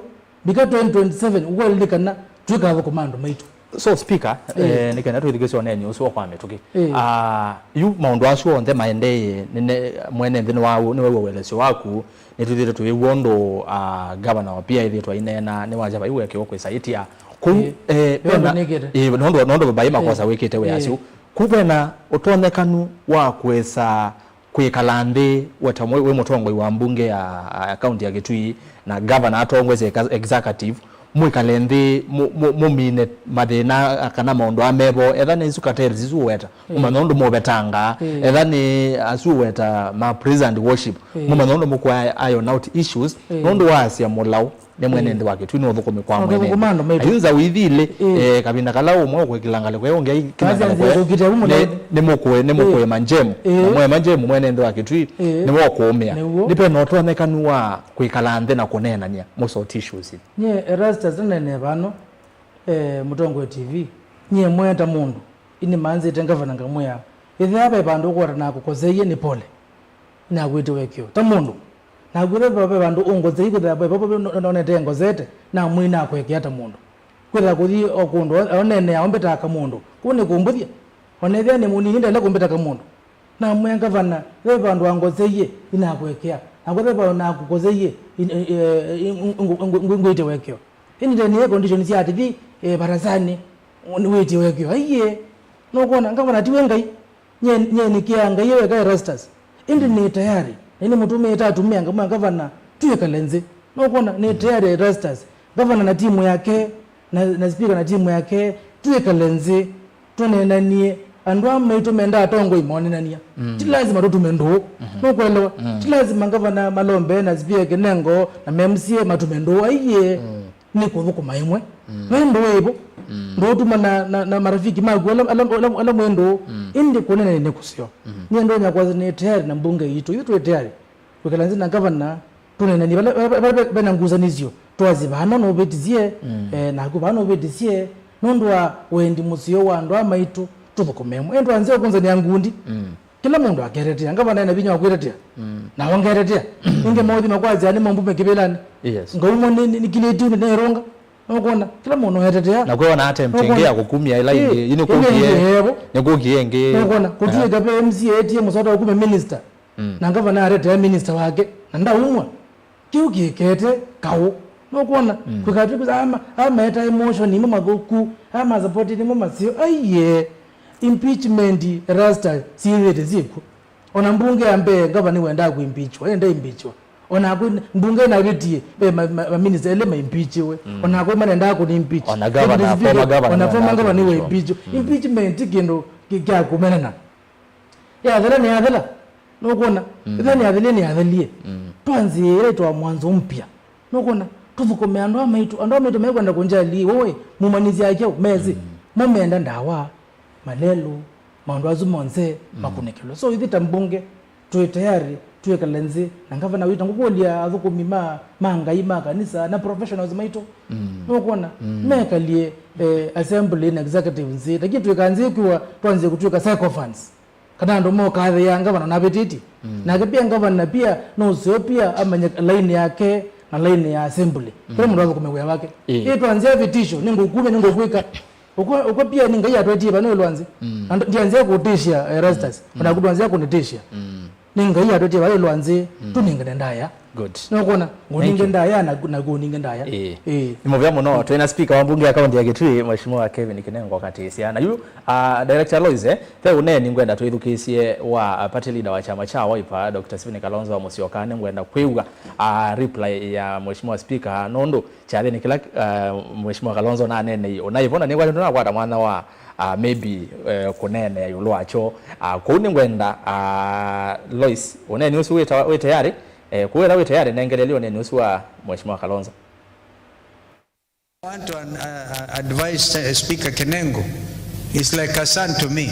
mbika twenty twenty-seven, ũkwelĩkana twĩkathũkũma andũ maitũ. So, Speaker, eh, nĩ kenda twĩthukĩsye ũneeni ũsu wa kwa mĩtũkĩ. Ah, yu maũndũ asu onthe maendee, nĩne- mwene nthĩ nĩwa- nĩwew'a ũelesyo waku, nĩtwĩthĩte tũyĩw'a ũndũ, ah, gavana wa pia ĩthĩtwa aineena, nĩwasya vai wĩakĩwa kwĩsa ĩtia. Kũu, eh, vena- nũndũ, nũndũ vai makosa wĩkĩte wĩ asu. Kũu vena ũtonyekanu wa kwĩsa kwĩkala nthĩ, weta mwe- wĩ mũtongoi wa mbunge ya, ya kaunti ya Kitui, na gavana atongoesye eka- executive, mwĩkale nthĩ, mũ- mũ- mũmine mathĩna kana maũndũ amevo, etha nĩ isu cartels isu ũweta, mũmanya ũndũ mũvetanga, etha nĩ asu ũweta ma praise and worship, mũmanya ũndũ mũkũa iron out issues, nũndũ waasya mũlau. Nĩ mwene nthĩ wa Kĩtui, nĩ ũthũkũmi kwa mwene nthĩ. Ayunza wĩthi ilĩ, eh, kavinda kala ũmwe ũkwĩkĩla ngalĩko ĩyo, ũngĩ aikĩla ngalĩko ĩyo. Nĩ mũkũe, nĩ mũkũe manjemu. Na mwema njemu mwene nthĩ wa Kĩtui, nĩwe ũkũũmĩa. Nĩ pena ũtonyekanu wa kwĩkala nthĩ na kũneenany'a mũsoti issues. Nyie Erastus nene vano, eh, Mũtongoi T V. Nyie mweta mũndũ, ĩndĩ manzĩte ngavana ngamwĩa, ĩthĩa ve vandũ ũkwata na kũkoseie nĩ pole. Nakwĩte wekeo. Ta mũndũ. Nakwĩthĩa ve vandũ ũngosei, kwĩthĩa ve vavo nonete ngosete, namwĩi nakwekea ta mũndũ. Kwĩthĩa kũthi o kũndũ, onene aũmbĩtaa kamũndũ. Kũu nĩ kũmbũthya. Onethĩa nĩ mũnini ndele kũmbĩta kamũndũ. Namwĩa ngavana, ve vandũ wangoseie, inakwekea. Nakwĩthĩa ve nakũkoseie, ngwĩte wekeo. Ĩndĩ nĩe condition sya atithi, eh, varazani, wĩtie wekeo. Aiye. Nũkwona, ngavana tiwe Ngai. Nye, nye nĩkĩaa Ngai weka Erastus. Ĩndĩ nĩ tayari. Na nĩmũtũmĩĩte atumĩa ngamwĩa ngavana, twĩkale nthĩ. Nũkwona, nĩ tayari Erastus. Ngavana na timu yake, na, na speaker na timu yake, twĩkale nthĩ. Tũneenanie, andũ aa maitũ mendaa atongoi monenania. Ti lazima tũtume ndũũ. Nũkwelewa? Ti lazima ngavana Malombe na speaker Kĩnengo na ma M C A matume ndũũ. Aiye. Nĩ kũthũkũma ĩmwe. Ve ndũũ ĩvo. Ndũũtuma na, na, na marafiki maku ala, ala, ala, ala mwĩ ndũũ. Ĩndĩ kũnene nĩ kũseo. Nyie ndonya kwasya nĩ tayari na mbunge yitũ. Ithu twĩ tayari. Kwĩkala nthĩ na ngavana, tũnenanie vala, vala, vala vena ngusanĩsyo. Twasye vana nũvĩtisye, eh, naku vana nũvĩtisye. Nũndũ wa wendi mũseo wa andũ aa maitũ, tũthũkũme ĩmwe. Ĩndĩ twanzĩa ũkũnzanĩa ngundi. Kĩla mũndũ aketetea, ngavana ena vinya wa kwĩtetea. Na ongetetea. Ĩngĩ mauthi makwasya nĩ mambume kĩvĩlanĩ. Yes. Ngaumwa nĩ, nĩ, nĩ kĩlĩti nĩ nerũnga. Nũkwona, kĩla mũndũ etetea. Na kwĩwa na attempt ĩngĩ ya kũkumya ĩla ĩngĩ. Ĩĩ, ĩĩ nĩkũkie, nĩkũkie ĩngĩ. Nũkwona, kũtuĩka ve M C A etie mũsota ũkume minister. Mm. Na ngavana atetea minister wake, na ndaumwa. Kĩu kĩkete kaũ. Nũkwona, mm, kwĩka twĩkuza ama, ama eta emotion imwe mathũku, ama support imwe masio. Aiye, impeachment Rasta syĩthĩte syĩkw'o. Ona mbunge ya mbee, ngavana nĩwendaa kũimpeachwa, enda impeachwa. Ona kwĩ mbunge ĩnavĩtie, eh, ma, ma, ma minister elĩ maimpeachiwe. Mm. Ona kwĩ manendaa kũni impeach. Ona governor, former governor ona former nĩwendaa governor nĩwe kũimpeachwa. Impeachwa. Mm. Impeachment ti kĩndũ kĩ, kya kũmenana. Yathela nĩyathela. Nũkwona? Mm. Ĩthela nĩyathelie, nĩyathelie. Mm. Twanzĩe ĩla ĩtwa mwanzo mpya. Nũkwona? Tũthũkũme andũ aa maitũ, andũ aa maitũ mekwenda kũnjali, ũĩ, mumanĩsya kyaũ, mesĩ. Mm. Mo menda ndawa, malelũ, maũndũ asu monthe, mm, makũnĩkĩlwe. So, ithyĩ ta mbunge, twĩ tayari, twĩkale nthĩ, na ngavana witũ, ngũkũlya athũkũmi ma, ma Ngai, ma kanisa, na professionals maitũ. Mm. Nũkwona? Mm. Mekalie, eh, assembly na executive nthĩ. Lakini twĩka nthĩ kwĩwa, twanzie kũtwĩka sycophants. Kana andũ mokathĩĩa ngavana navĩtĩtye. Mm. Nake pia ngavana pia no ũseo pia amanye laini yake na laini ya assembly. Mm. Kĩla mũndũ athũkũme wĩa wake. Ĩĩ. Ĩ twanzĩa vitisho, nĩngũkumya, nĩngũkwĩka. Ũkwa, ũkwa pia nĩ Ngai atwetie vano ĩlwa nzĩ. Mm. Na nd-, ndianzĩa kũtĩsya Erastus. Mm. Ona kũtwanzĩa kũnĩtĩsya. Mm. Nĩ Ngai atwetie vano ĩlwa nzĩ, mm, tũningane ndaya. Good. Nũkwona, ngũninge ndaya na, na ngũninge ndaya. Ĩĩ. Ĩĩ. Nĩ mũvea mũno. Twĩ na speaker wa mbunge ya kaunti ya Kitui, Mheshimiwa Kevin Kinengo Katĩsya. Na yu, ah, Director Lois, eh, ve ũneeni ngwenda twĩthukĩĩsye wa, ah, party leader wa kyama kya Wiper, Doctor Stephen Kalonzo Musyoka. Nĩngwenda kwĩw'a, ah, reply ya Mheshimiwa Speaker, nũndũ kyathĩnĩ kĩla, ah, Mheshimiwa Kalonzo naneenei ũnaĩvo, na nĩkwatĩ ndũnakwata mwanya wa, ah, maybe, eh, kũneenea ĩũlũ wakyo. Ah, kwoou nĩngwenda, ah, Lois, ũneeni ũsu wĩ ta-, wĩ tayarĩ? Eh, kũwĩra wĩ tayarĩ, nengelelye ũneeni ũsu wa Mheshimiwa Kalonzo. I want to, uh, uh, advise, uh, Speaker Kinengo. He's like a son to me.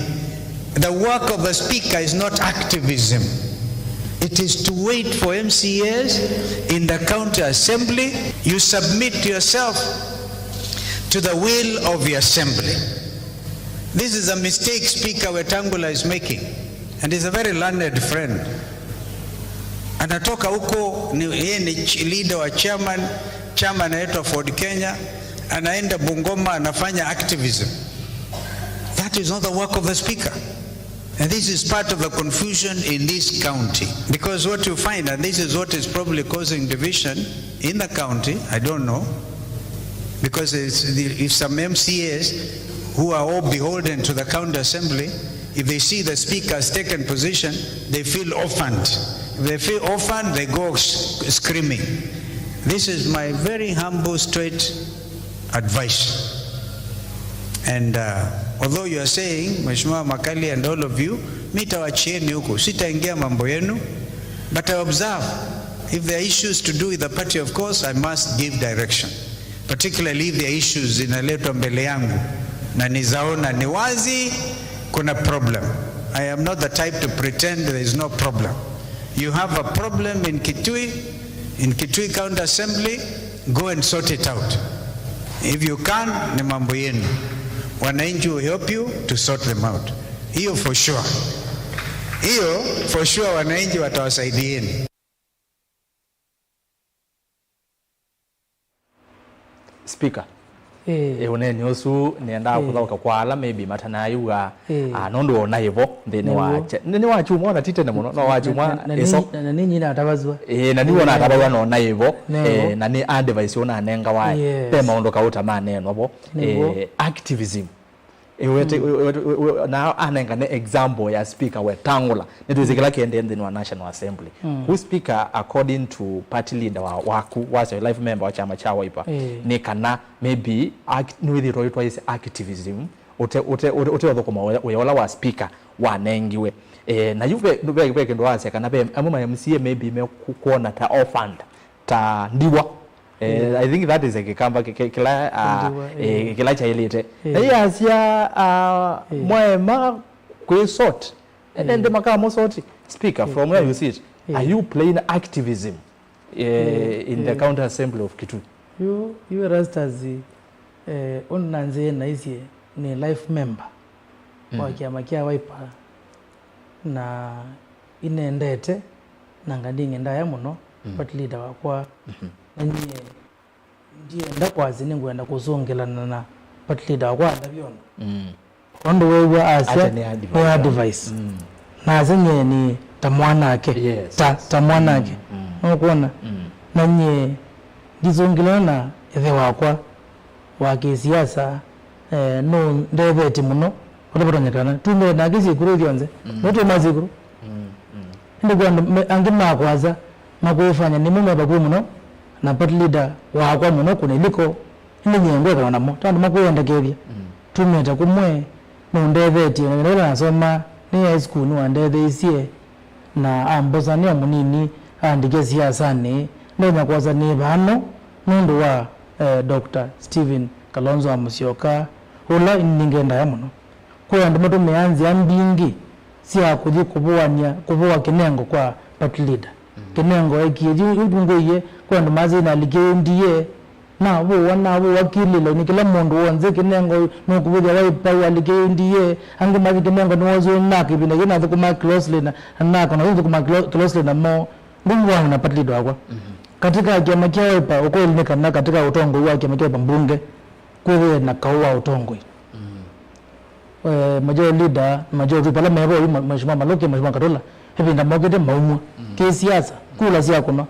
The work of a speaker is not activism. It is to wait for M C As in the county assembly. You submit yourself to the will of the assembly. This is a mistake Speaker Wetangula is making, and he's a very learned friend. Anatoka huko, ni, yeye ni ch-, leader wa chairman, chairman anaitwa Ford Kenya, anaenda Bungoma, anafanya activism. That is not the work of the speaker. And this is part of the confusion in this county. Because what you find, and this is what is probably causing division in the county, I don't know, because it's, if some M C As who are all beholden to the county assembly, if they see the speaker has taken position, they feel orphaned. If they feel orphaned, they go s-, screaming. This is my very humble, straight advice. And, uh, although you are saying, Mheshimiwa Makali and all of you, mi tawachieni huku, sitaingia mambo yenu, but I observe, if there are issues to do with the party, of course, I must give direction. Particularly if there are issues zinaletwa mbele yangu na nizaona ni wazi kuna problem. I am not the type to pretend there is no problem. You have a problem in Kitui, in Kitui County Assembly, go and sort it out. If you can, ni mambo yenu. Wananchi will help you to sort them out. Hiyo for sure. Hiyo for sure, wananchi watawasaidieni. Speaker, ĩĩ, ĩ, ũneeni ũsu nĩendaa, ĩĩ, kũthaũka kwa ala maybe matanayĩw'a, ĩĩ, ah, nũndũ ona ĩvo nthĩnĩ wa, nĩw'o, kya-, nĩ, nĩ wa kyumwa, ona ti tene mũno, no wa kyumwa, na, na, na ĩso. Nĩ, na, na nĩnyie natavasw'a. Ĩĩ, na niw'o, ĩĩ, natavaw'a na ona ĩvo, nĩw'o, eh, na nĩ advice ũnanengawa, yes, ve maũndũ kauta maneenwa vo, nĩw'o, eh, activism. Ĩwete, mm, ĩwete, ĩwe, ĩwe, na anengane example ya Speaker Wetangula. Nĩtwĩsĩ, mm, kĩla kĩendee nthĩnĩ wa National Assembly. Mm. Kũ Speaker, according to party leader wa, waku, wasya life member wa kyama kya Wiper, eh, nĩ kana maybe act-, nĩwĩthĩĩtwe ũitwaĩĩsya activism, ũte, ũte, ũte, ũte ũthũkũma wĩa, wĩa ũla wa Speaker wanengiwe. Eh, na yu ve, ve, ve kĩndũ wasya kana ve amwe ma M C A maybe mekwona ta orphaned, ta ndiwa. Eh, mm, I think that is a Kĩkamba kĩ-, kĩ-, kĩla, ah, ndiwa, eh, eh, kĩla kyaĩlĩte. Eh. Na yasya, ah, eh, mwaema kwĩ sort. And then, eh, makamũsoti. Speaker, eh, from where, eh, you sit, eh, are you playing activism, eh, eh, in the, eh, County Assembly of Kitui? Yu, yu Erastus, eh, ũnanzĩe naisye nĩ life member, mm, wa kyama kya Wiper. Na inendete, na nganing'e ndaya mũno, mm, party leader wakwa, mhm, na nyie Ndienda kwasya nĩngwenda kũsũngĩlana na party leader wakwa andavya ũndũ. Mm. Ũndũ weew'a asya Ate nĩ advice. Nĩ advice. Mm. Nasya nyie nĩ ta mwanake. Yes. Ta, ta mwanake. Mm, mm. Nũkwona? Mm. Na nyie ndisũngĩlana na ĩthe wakwa wa kĩsiasa, eh, nũndethetye mũno. Ũla vatonyekana. Tumbe nake syĩkũlũ ithyonthe. Mm. Nũtũma syĩkũlũ. Mm, mm. Ĩndĩ kwĩ andũ me-, angĩ makwasa, makwĩfanya nĩmo me vakuvĩ mũno na party leader wakwa mũno kũniliko. Ĩndĩ nyie ngwekana namo. Ta andũ makwĩyendekethya. Mm. Tumĩte kũmwe, nũndethetye. Na ĩla nasomaa, nĩ high school nĩwandetheeisye. Na ambosa nĩ o mũnini, andĩke siasanĩ. Ndonya kwosa nĩ vano nũndũ wa, eh, Doctor Stephen Kalonzo wa Musyoka, ũla nĩngĩ ndaĩa mũno. Kwĩ andũ matũmĩaa nzĩa mbingĩ sya kũthi kũvũany'a, kũvũa kĩnengo kwa party leader. Mm. Kĩnengo ekie, yu, yu tungũie, kwĩ andũ masĩ nalikie U D A, navũwa, navũwa kĩlĩlo nĩ kĩla mũndũ w'onthe, kĩnengo nũkũvũthya Wiper, alikie U D A, angĩ mathi kĩnengo nĩwosũe Narc, ĩvinda yĩu nathũkũmaa closely na, na Narc, na ũthũkũma clo-, closely namo, ndũvũana na party leader wakwa. Mhm. Katika kĩama kya Wiper, ũkweli nĩ kana katika ũtongoi wa kĩama kya Wiper mbunge, kwĩthĩe na kaũ wa ũtongoi. Mm. Eh, major leader, major whip ala mevo yu, ma-, Mheshimiwa Maluki, Mheshimiwa Katula, ĩvinda mokĩte maumwa. Mm. Kĩ siasa, kula sya kũnwa.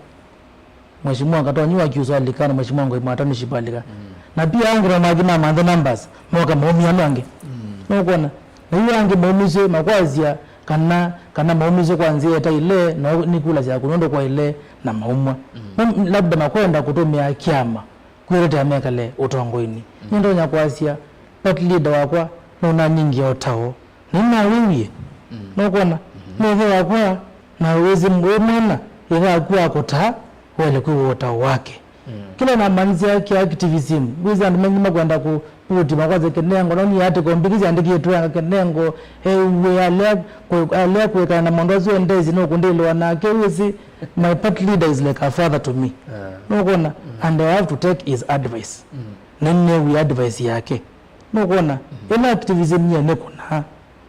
Mheshimiwa Katonyi wa Kiuso alika na Mheshimiwa Ngoi Mwatoni Shipa alika. Mm. Na pia angĩ no mathi mamanthe numbers, moka maumia no angĩ. Mm. Nũkwona? Na yu angĩ maumisye makwasya kana, kana maumisye kwa nzĩa ĩtaile, na nĩ kula sya kũnwa ndũ kwaile na maumwa. Mm. Labda makwenda kũtũmĩa kyama kwĩletea mekale ũtongoinĩ. Mm. Nĩndonya kwasya, party leader wakwa nũnaningĩe ũtao. Nĩnawĩwie. Mm. Nũkwona? Mm-hmm. Nĩ ĩthe wakwa, na wĩsĩ mwĩ mwana, ĩthe waku akũtaa, wele kwĩw'a ũtao wake. Mm. Kĩla namanyĩsya kĩ activism, wĩsĩ andũ maingĩ makwenda kũputi makwasya kĩnengo, no niĩ article mbingĩ syandĩkĩtwe anga kĩnengo, ew'e alea kwĩ-, alea kwĩkana na mũndũ asu endesi nũkũndĩlĩwa nake, wĩsĩ, my party leader is like a father to me. Yeah. Nũkwona? Mm. And I have to take his advice. Mm. Nĩnĩw'e advice yake. Nũkwona? Mhm. Ĩla activism yene kũna,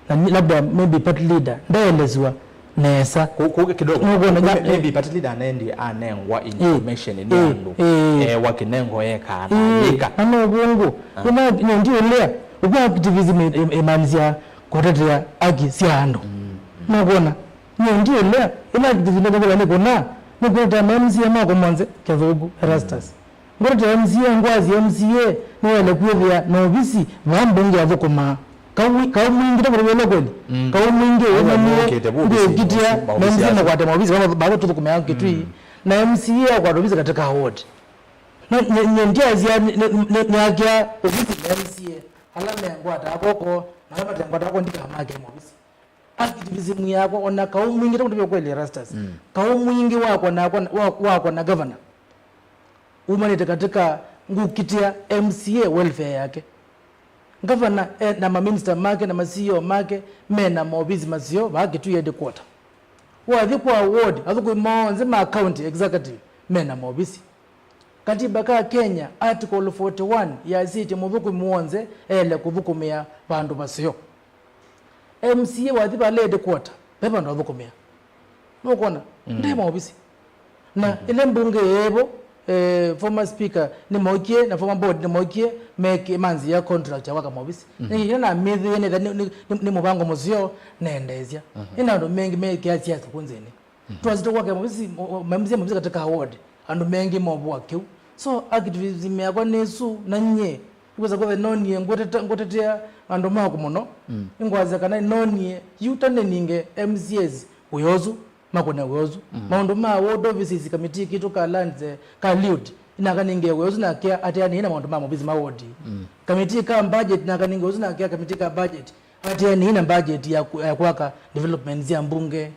na ni-, labda maybe party leader ndaeleswa nesa. Ku-, ku-, kidogo. Nũkwona? Ku-, ya, maybe eh, party leader anaendie anengwa, eh, information nĩ, eh, andũ, eh, ewa kĩnengo ekaa na, eh, yĩka. Na no vũngũ. Ah. Ĩla ndio lea, ũkwa activism ĩ-, ĩ-, ĩmaanisya kũtetea haki sya andũ. Mm, mm. Nũkwona? Ndio lea, ĩla activism ndio nĩ kũna, nĩ kũtetea M C A mako monze, Kĩthũngũ, Erastus. Mm. Ngũtetea M C A, ngwasya M C A nĩwaĩle kwĩthĩa na ovisi vaa mbunge athũkũmaa. Kaũ, kaũ mwingĩ ta kũtavĩla kweli. Mm. Kaũ mwingĩ. Kaũ ũmanie mwingĩ, ta ovisi, ngwĩkĩtĩa, ovisi, na M C A asu makwate maovisi, vaa, vaa tũthũkũmĩaa Kitui. Mm. Na M C A akwata ovisi katika ward. Na nye, nye ndiasya nĩ, nĩ, nĩ, nĩakĩa ovisi na M C A ala mengwataa koko, na ala matengwataa koko ndikamake maovisi. Activism yakwa, ona kaũ mwingĩ, ta kũtavya kweli, Erastus. Mm. Kaũ mwingĩ wakwa na, wakwa na, wa-, wakwa na governor umanĩte katika ngũkitĩa M C A welfare yake. Governor e na maminista make na ma C E O make me na maovisi maseo vaa Kitui headquarter. Wathi kwa ward, athũkũmi onthe ma county executive me na maovisi. Katiba ka Kenya, article forty-one, yasĩtye mũthũkũmi w'onthe ele kũthũkũmĩa vandũ vaseo. M C A wathi vala headquarter, ve vandũ athũkũmĩa. Nũkwona? Mm. Nde maovisi. Na, mm-hmm, ĩla mbunge yevo, eh, former speaker nĩmokie na former board nĩmokie, meke manzia contract ya kwaka maovisi. Mm-hmm. Nĩ ĩla namĩthĩe nĩ, nĩ, nĩ, nĩ mũvango mũseo nendeesya. Mm-hmm. Ĩna andũ mengĩ mekĩa siasa kũnzĩnĩ. Mhm. Twasitwa kwake mavisi, mo-, mo-, mamisia mavisi katika ward, andũ mengĩ movũa kĩu. So, activism yakwa nĩ ĩsu, na nyie, ikwĩsa kwĩthĩa nonie ngũtete-, ngũtetea andũ maku mũno. Mm. Nĩngwasya kana nonie, yu ta nĩninge M C As wĩa ũsu, makũne wĩa ũsu. Mm. Maũndũ ma ward offices, kamiti kitũ ka lands, eh, ka liut, inakaninge wĩa ũsu nakĩa ateanĩi na maũndũ ma mavisi ma ward. Mm. Kamiti ka budget, nakaninge ũsu nakĩa kamiti ka budget, ateanĩi na budget ya ku-, ya kwaka development sya mbunge.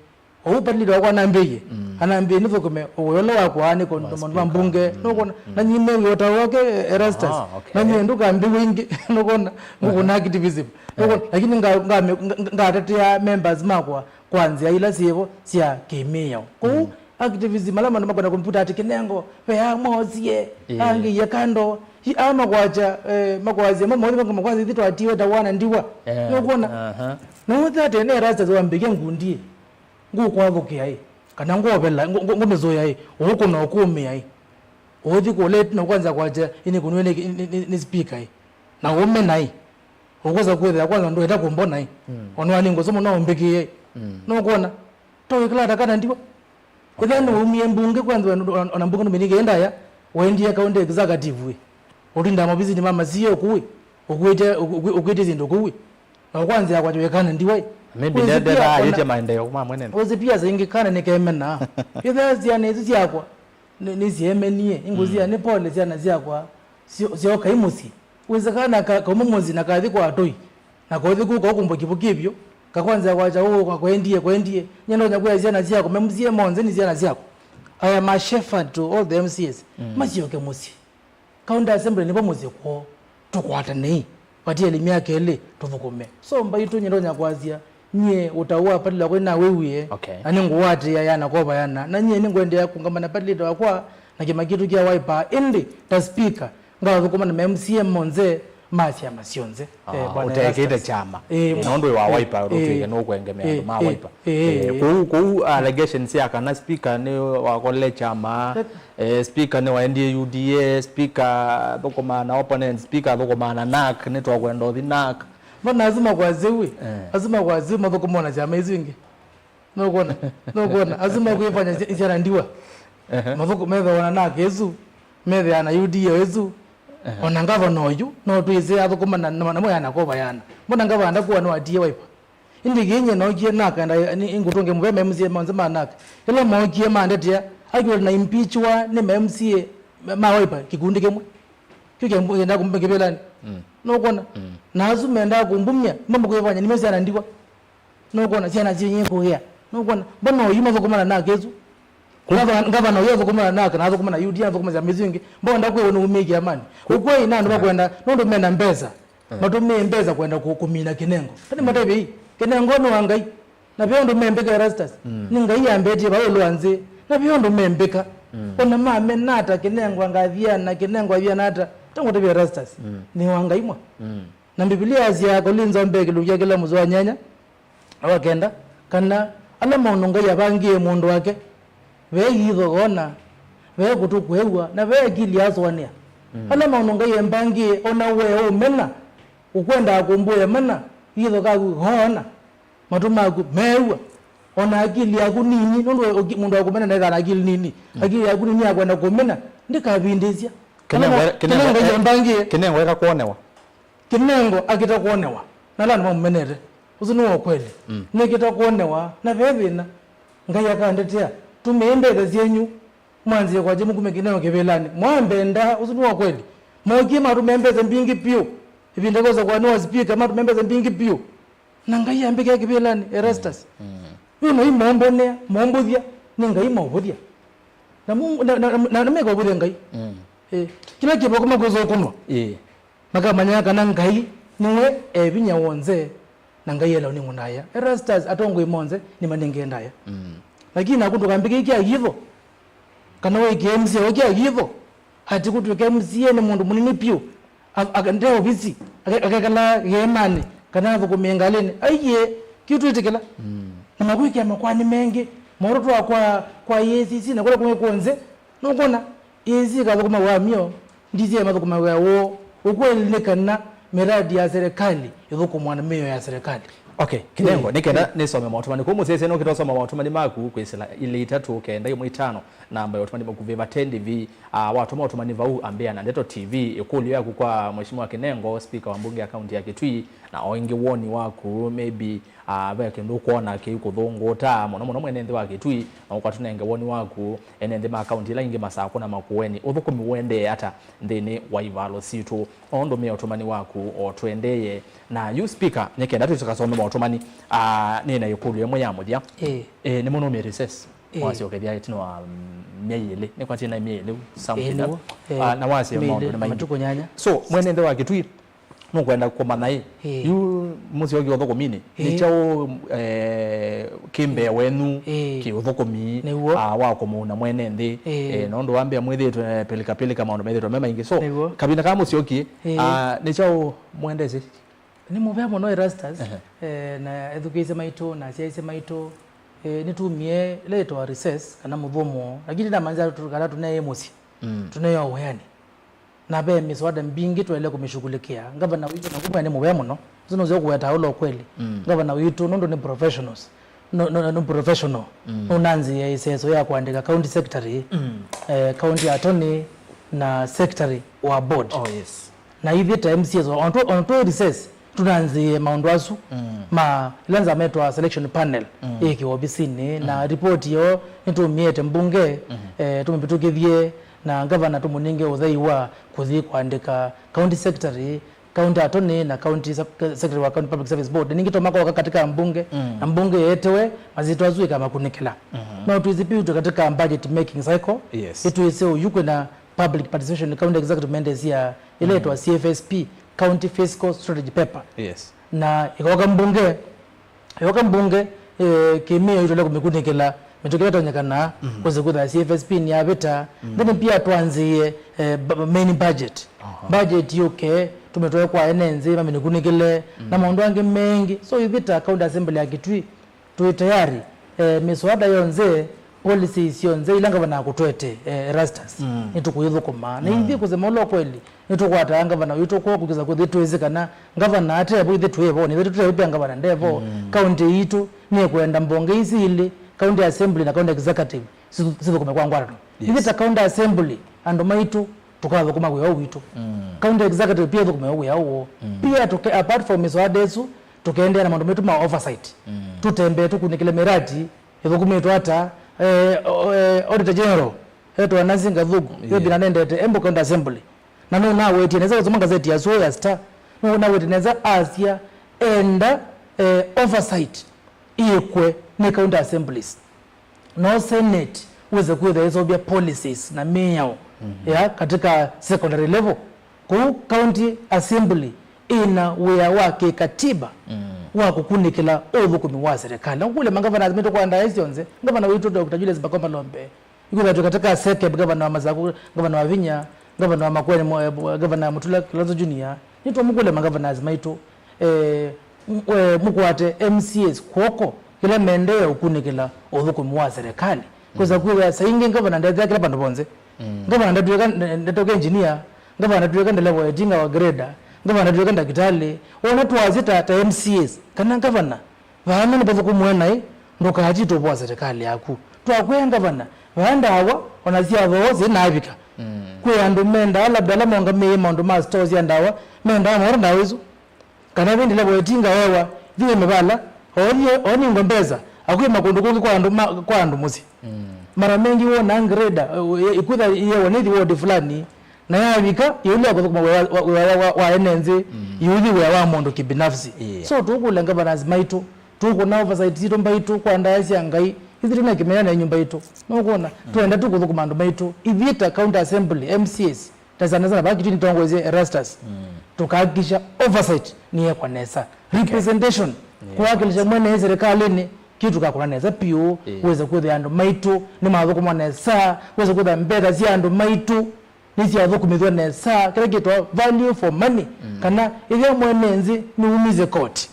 Ou party leader wakwa anambĩie, mm, anambĩie nĩthũkũme ũwĩa ũla wakwa nĩ kũndũ maũndũ ma mbunge. Mm, nũkwona, mm, na nyie nĩw'e ũtao wake, Erastus. Ah, okay. Na nyie ndũkambĩw'e ĩngĩ, nũkwona, ngũkũna activism. Nũkwona, eh, lakini nga-, nga-, nga-, ngatetea members makwa kwa nzĩa ila syĩvo sya kĩmĩao. Kũu, mm, activism ala mandũ makwenda kũmputa atĩ kĩnengo, ve aa mwaosie, eh, angĩie kando, hi-, aa makwakya, eh, makwasya, mo maũthi makwasya ithi twatiwe ta wana ndiwa. Eh, nũkwona? Aha. Nũũthi atĩ nĩ Erastus wambĩkie ngundie. Ngũkwathũkĩa ĩ, kana ngũovela, ngũ-, ngũ-, ngũmĩsũĩa ĩ, ũkũna ũkũmĩa ĩ, Ũthi kũleti na kwanza kwacha, ini kunwe ni, ni, ni, ni speaker ĩ. Na ũme nai. Ũkosa kwĩthĩa kwanza ndweta kũmbona ĩ. Mm. Ona ni ngũsoma no mbĩkĩe. Mm. No kuona. To wĩkala ata kana ndiwa. Ethĩwa nĩwaumie mbunge kwanza, ona mbunge nũmĩnĩke ndaya, waendie county executive ĩ. Ũtinda maovisini ma masie ũkũĩ, ũkwĩte, ũkwĩ-, ũkwĩte syĩndũ kũu ĩ. Na ũkwanzĩa kwatya wĩkana ndiwa ĩ. Maybe ndethaa ayĩtye maendeeo ma mwene nthĩ. Wĩsĩ pia saingĩ kana nĩkemena. Ethĩwa syana isu syakwa, nĩ, nĩsyemenie, ingũsia nĩ pole syana syakwa, syo-, syokai mũsyĩ. Wĩsĩ kana ka-, kauma mũsyĩ na kathi kwa atoi. Na kothi kũka ũkumbo kĩvũkĩ vyũ, kakwanza kwacha ũũ kwa kwendie, kwendie. Nye ndonya kwĩa syana syaku, me M C A monthe nĩ syana syaku. I am a shepherd to all the M C As. Mm. Masyoke mũsyĩ. County Assembly nĩvo mũsyĩ kwoo. Tũkwatanei. Vatie limi ya kelĩ, tũthũkũme. So, mbaitũ nye ndonya kwasya, nyie ũtau wa Patilĩto kwĩ na wĩwie. Okay. Na nĩngũwatĩĩa yana kwa vayana. Na nyie nĩngwendeea kũngamana Patilĩto wakwa na kĩma kĩtũ kya Wiper. Ĩndĩ, ta speaker, ngathũkũma na ma M C A monthe ma syama syonthe. Ah, eh, Bwana ũtekĩte Erastus. Kyama. Eh, eh, nũndũ wa eh, Wiper, eh, ũtw'ĩke nũkwengemea eh, andũ ma eh, Wiper. Eh, eh, kũu, kũu allegations ya kana speaker nĩ wakole kyama, eh, speaker nĩ waendie U D A, speaker thũkũmaa na opponent, speaker thũkũmaa na NARC, nĩ twakwenda ũthi NARC. Mbona azima kwa zĩu, eh, azima kwa zĩu mathũkũma na syama isu ingĩ. Nũkwona? Nũkwona? Asu mekwĩfanya isya-, isyana ndiwa. Ehe. Mathũkũ methĩwa na NARC ĩsu, methĩwa na U D A ĩsu. Ehe. Ona ngavana ũyu, no twĩsĩ athũkũma na, na, namo yana kova yana. Mbona ngavana ndakuwa no atie Wiper? Ĩndĩ kĩĩ nyie nookie NARC enda, ni, ingũtũnge mũvea ma M C A monthe ma NARC. Ĩla mookie mandetea, akiwa na impeachwa nĩ ma M C A ma, ma Wiper kĩkundi kĩmwe. Kĩu kĩenda kũmbe kĩvĩlanĩ. Mm. Nũkwona? Mm. Na asu mendaa kũmbumya, mamũkwĩfanya nĩme syana ndiwa. Nũkwona syana syenyu kũĩa. Nũkwona? Mbona ũyu mathũkũmana na kesu? Ngavana, ngavana ũyu athũkũmana na, kana athũkũmana na U D A, athũkũmana syama isu ingĩ. Mbona ndakwĩwa nĩ umĩkie amani? Ũkwei na andũ makwenda, nũndũ mena mbesa. Eh. Matũmĩe mbesa kwenda kũ-, kũmina Kinengo. Tani matavei. Kinengo nĩ wa Ngai. Na ve ũndũ membĩka Erastus. Mm. Nĩ Ngai yambetie vau ĩlũ wa nthĩ. Na ve ũndũ membĩka. Mm. Ona mamena ata Kinengo angathiana, Kinengo athiana ata. Tangũtavia Erastus. Mm. Nĩ wa Ngai mwa. Mm. Na Mbivilia yasyaa Akolintho wa mbee kĩlungu kya kĩla mũsoa wa nyanya na wa kenda, kana ala maũndũ Ngai avangie mũndũ wake, ve iitho koona, ve kũtũ kwĩw'a, na ve akili asũanĩa. Mm. Ala maũndũ Ngai embangie, ona we ũmena, ũkwendaa kũmbũĩa mana, iitho kaku koona, matũ maku meew'a, ona akili yaku nini, nũndũ ũki-, mũndũ wa kũmena nethĩawa na akili nini. Mm. Akili yaku nini ya kwenda kũmena, ndĩkavindĩsya. Kĩnengo, ala ma-, kĩnengo, kĩnengo Ngai embangie. Kĩnengo eka kwonewa. Kĩnengo akĩta kwonewa, na ala andũ mamũmenete. Ũsu nĩ wa ũkweli. Mm. Nĩkĩta kwonewa, na ve thĩna. Ngai akandetea. Tũmĩai mbesa syenyu, mwanzĩe kwakya mũkume Kĩnengo kĩvĩlanĩ. Mwambenda, ũsu nĩ wa ũkweli. Mookie matũmĩa mbesa mbingĩ vyũ. Ĩvinda kosa kwa nĩ wa speaker, matũmĩa mbesa mbingĩ vyũ. Na Ngai ambĩkĩa kĩvĩlanĩ, Erastus. Mm. Mm. Yu no imombonea, mombũthya, nĩ Ngai maũvũthya. Na mu-, na, na, na, na meka ũvũthya Ngai. Mm. Eh, kĩla kĩvoko makwĩsa ũkũnwa. Ĩĩ. Makamanya kana Ngai nĩwe e vinya w'onthe, na Ngai elawa nĩ ng'ũndaya. Erastus, atongoi monthe nĩmanengee ndaya. Mm. Lakini naku ndũkambĩkĩe kya githo, kana wĩkĩe M C A wa kya githo, ati kũtw'ĩka M C A nĩ mũndũ mũnini vyũ, a-, a-, nde ovisi, ake-, akekala ĩeemanĩ, kana athũkũmĩe ngalĩnĩ. Aiee, kĩu twĩtĩkĩla. Mm. Na makwĩkĩa makoani mengĩ, maũndũ twa kwa, kwa E A C C, na kũla kũngĩ kw'onthe, nũkwona? Ĩĩ, syĩkathũkũma wamio, ndisye mathũkũma wĩa woo. Ũkweli nĩ kana miradi ya serikali ĩthũkũmwa na mĩao ya serikali. Okay, Kĩnengo, ĩĩ, nĩ kenda ĩĩ. Nĩsome maũtũmani. Kũu mũsyaĩĩsya nũkĩta ũsoma maũtũmani maku kwĩsĩla ilĩ itatũ kenda ĩmwe itano, namba ya ũtũmani mũkuvĩ va ten T V. Ah, watũma ũtũmani vau, ambĩa na Ndeto T V, ĩkũlyo yaku kwa Mheshimiwa Kĩnengo, speaker wa mbunge ya kaunti ya Kitui, na o ĩngĩ woni waku, maybe, ah, ve kĩndũ ũkwona kĩikũthũngũta mũno mũno mwene nthĩ wa Kitui, na ũkatũnenge woni waku. Ene nthĩ ma kaunti ila ingĩ Masakũ na Makueni, ũthũkũmi ũendee ata nthĩnĩ wa ivalo sitũ? O ũndũ mĩa ũtũmani waku o tũendee. Na yu speaker, nĩ kenda tũtikasome maũtũmani, ah, nĩ na ĩkũlyo ĩmwe ya mũthya. Ĩĩ. Eh, nĩ mũnũmĩe recess? Ĩĩ. Mwasyokethya ĩtina wa, mm, myei ĩlĩ. Nĩkwatĩ na myei ĩlĩ, something. Ĩĩ, nĩw'o. Eh, ah, na wasya maũndũ nĩ maingĩ. Matukũ nyanya. So, mwene nthĩ wa Kitui, nũkwenda kũmanya ĩ, ĩĩ, yu mũsyoki ũthũkũminĩ, ĩĩ, nĩ kyaũ, eh, kĩmbee wenyu, ĩĩ, kĩ ũthũkũmi, nĩw'o, ah, wa kũmũuna mwene nthĩ, ĩĩ, eh, nũndũ wambĩa mwĩthĩtwe, eh, pilika pilika, maũndũ methĩtwe me maingĩ. So, nĩw'o, kavinda kaa mũsyoki, ĩĩ, ah, nĩ kyaũ mwendesye? Nĩ mũvea mũno Erastus, ehe, eh, na ethukĩĩsya maitũ, na asyaĩĩsya maitũ, eh, nĩtumie ĩla yĩtawa recess, kana mũthũmũo, lakini ndamanyĩsya tũ-, kana tũneĩ mũsyĩ. Mm. Tũneo ũeani. Na ve mĩswada mbingĩ twaĩle kũmĩshughulikia. Ngavana witũ naku mwene nĩ mũvea mũno. Ũsu nũseo kũweta ũla ũkweli. Mm. Ngavana witũ nũndũ nĩ professionals. No, no, no professional. Mm. Nũnanzĩe ĩseso ya kũandĩka county secretary, mm, eh, county attorney na secretary wa board. Oh, yes. Na ithyĩ ta M C As, ona twĩ, ona twĩ recess, tũnanzĩe maũndũ asu, mm, ma ĩla nzama ĩtwa selection panel, mm, ĩkĩwa ovisinĩ, na, mm, report yoo nĩtũmĩete mbunge, mm, eh, tũmĩvĩtũkĩthye, na ngavana tũmũnenge ũthei wa kũthi kũandĩka county secretary, county attorney na county sec-, secretary wa county public service board. Ningĩ tũmakoka katika mbunge, mm, na mbunge yetewe, masyĩtwa asu ĩkamakunĩkĩla. Mhm. No twĩsipĩtwe katika budget making cycle. Yes. Ĩtwĩsĩ ũyu kwĩna public participation county executive mandate ya ĩla, mm, ĩtwa C F S P, County Fiscal Strategy Paper. Yes. Na ĩkoka mbunge, ĩkoka mbunge, eh, kĩmĩo itũle kũmĩkunĩkĩla mĩtũkĩ ĩla ĩtonyekana, mhm, kũsĩ kwĩthĩa C F S P nĩyavĩta. Mhm. Then pia twanzĩe, eh, bu-, main budget. Aha. Budget yũke, tũmĩtwae kwa ene nthĩ, mamĩkunĩkĩle, mhm, na maũndũ angĩ mengĩ. So ithyĩ ta County Assembly ya Kitui, twĩ tayari, eh, mĩswada yonthe, policies syonthe ila ngavana akũtwete, eh, Erastus, mm, nĩtũkũithũkũma. Na, mm, ithyĩ kũsema ũla ũkweli, nĩtũkwataa ngavana witũ kwoo kũkĩsa kũthi twĩsĩ kana ngavana atevo, ithyĩ twĩvo, na ithyĩ tũtevo pia ngavana ndevo. Mm. County yitũ nĩkwenda mbunge isi ilĩ, county assembly na county executive, sithu-, sithũkũme kwa ngwatanĩo. Yes. Ithyĩ ta county assembly, andũ maitũ, tũkathũkũma wĩa ũũ witũ. Mm. County executive pia ĩthũkũme wĩa ũũ. Mm. Pia tũke, apart from mĩswada ĩsu, tũkeendeea na maũndũ maitũ ma oversight. Mm. Tũtembee tũkunĩkĩle mĩradi ĩthũkũmĩtwe ata, eh, o-, eh, Auditor General, etwa Nancy Gathuku, yeah, yũthi na nendete Embu County Assembly. Na nũnawetie nesa kũsoma ngazeti ya Sua ya Star. Nũnawetie nesa asya enda, eh, oversight ĩkwe nĩ county assemblies. No Senate wĩse kwĩthĩa ĩseũvya policies na mĩao, mhm, ya katika secondary level. Kũu County Assembly ĩna wĩa wa kĩkatiba, mm, wa kũkunĩkĩla ũthũkũmi wa serikali. Na kũkũlya mangavana asu maitũ kwa ndaĩa syonthe, ngavana witũ Doctor Julius Bakomba Lombe, ĩkwĩthĩwa twĩ katika SEKEB, ngavana wa Masaku, ngavana wa Vinya, ngavana wa Makueni, mo-, eh, ngavana Mutula Kilonzo Junior, nĩtũmũkũlya mangavana asu maitũ, eh, m-, eh, mũkwate M C As kw'oko ĩla mendee ũkunĩkĩla ũthũkũmi wa serikali. Kwĩsa, mm, kwĩthĩa saa ingĩ ngavana ndethĩa kĩla vandũ vonthe. Mm. Ngavana ndatw'ĩka, ndatw'ĩka engineer, ngavana ndatw'ĩka ndeleva wa ĩtinga wa grader, ngavana ndatw'ĩka ndakĩtalĩ. Wona twasye ta, ta M C As, kana ngavana, vaa nĩ vathũkũmwe naĩ, ndũkatite ũvoo wa serikali yaku. Twakwĩa ngavana, vaa ndawa, ona sya thoo syĩnavika. Mm. Kwĩ andũ mendaa, labda ala maũngamĩe maũndũ ma store sya ndawa, mendaa maũra ndawa isu. Kana ĩndĩ level ĩtinga ewa, thiĩ mĩvala, onie, oningo mbesa, akwĩma kũndũ kũngĩ kwa andũ ma, kwa andũ mũsyĩ. Mm. Mara mengi wona grader, eh, ĩkwĩtha yewa nĩ ward fulani, na yavika, ĩũlya kũthũkũma wĩa wa, wa, wa, wa, wa ene nthĩ, mm, ĩũthi wĩa wa mũndũ kibinafsi. Yeah. So, tũkũlya governors maitũ, tũkũna oversight sitũ mbaitũ kwa ndaĩa sya Ngai, ithyĩ twĩna kĩmena na inyu mbaitũ. Nũkwona, mm, twenda tu kũthũkũma andũ maitũ, ithyĩ ta county assembly, M C As, na sana sana vaa Kitui nĩtongoesye Erastus. Mm. Tũkahakikisha oversight nĩyekwa nesa. Okay. Representation, yeah, kũwakilisha mwene serikalĩnĩ, kĩu tũkakũna nesa piũ, yeah, wĩse kwĩthĩa andũ maitũ nĩmathũkũma nesa, wĩse kwĩthĩa mbesa sya andũ maitũ nĩsyathũkũmĩthw'a nesa, kĩla kĩtwa value for money, mm, kana ĩthĩa mwene nthĩ nĩumisye koti.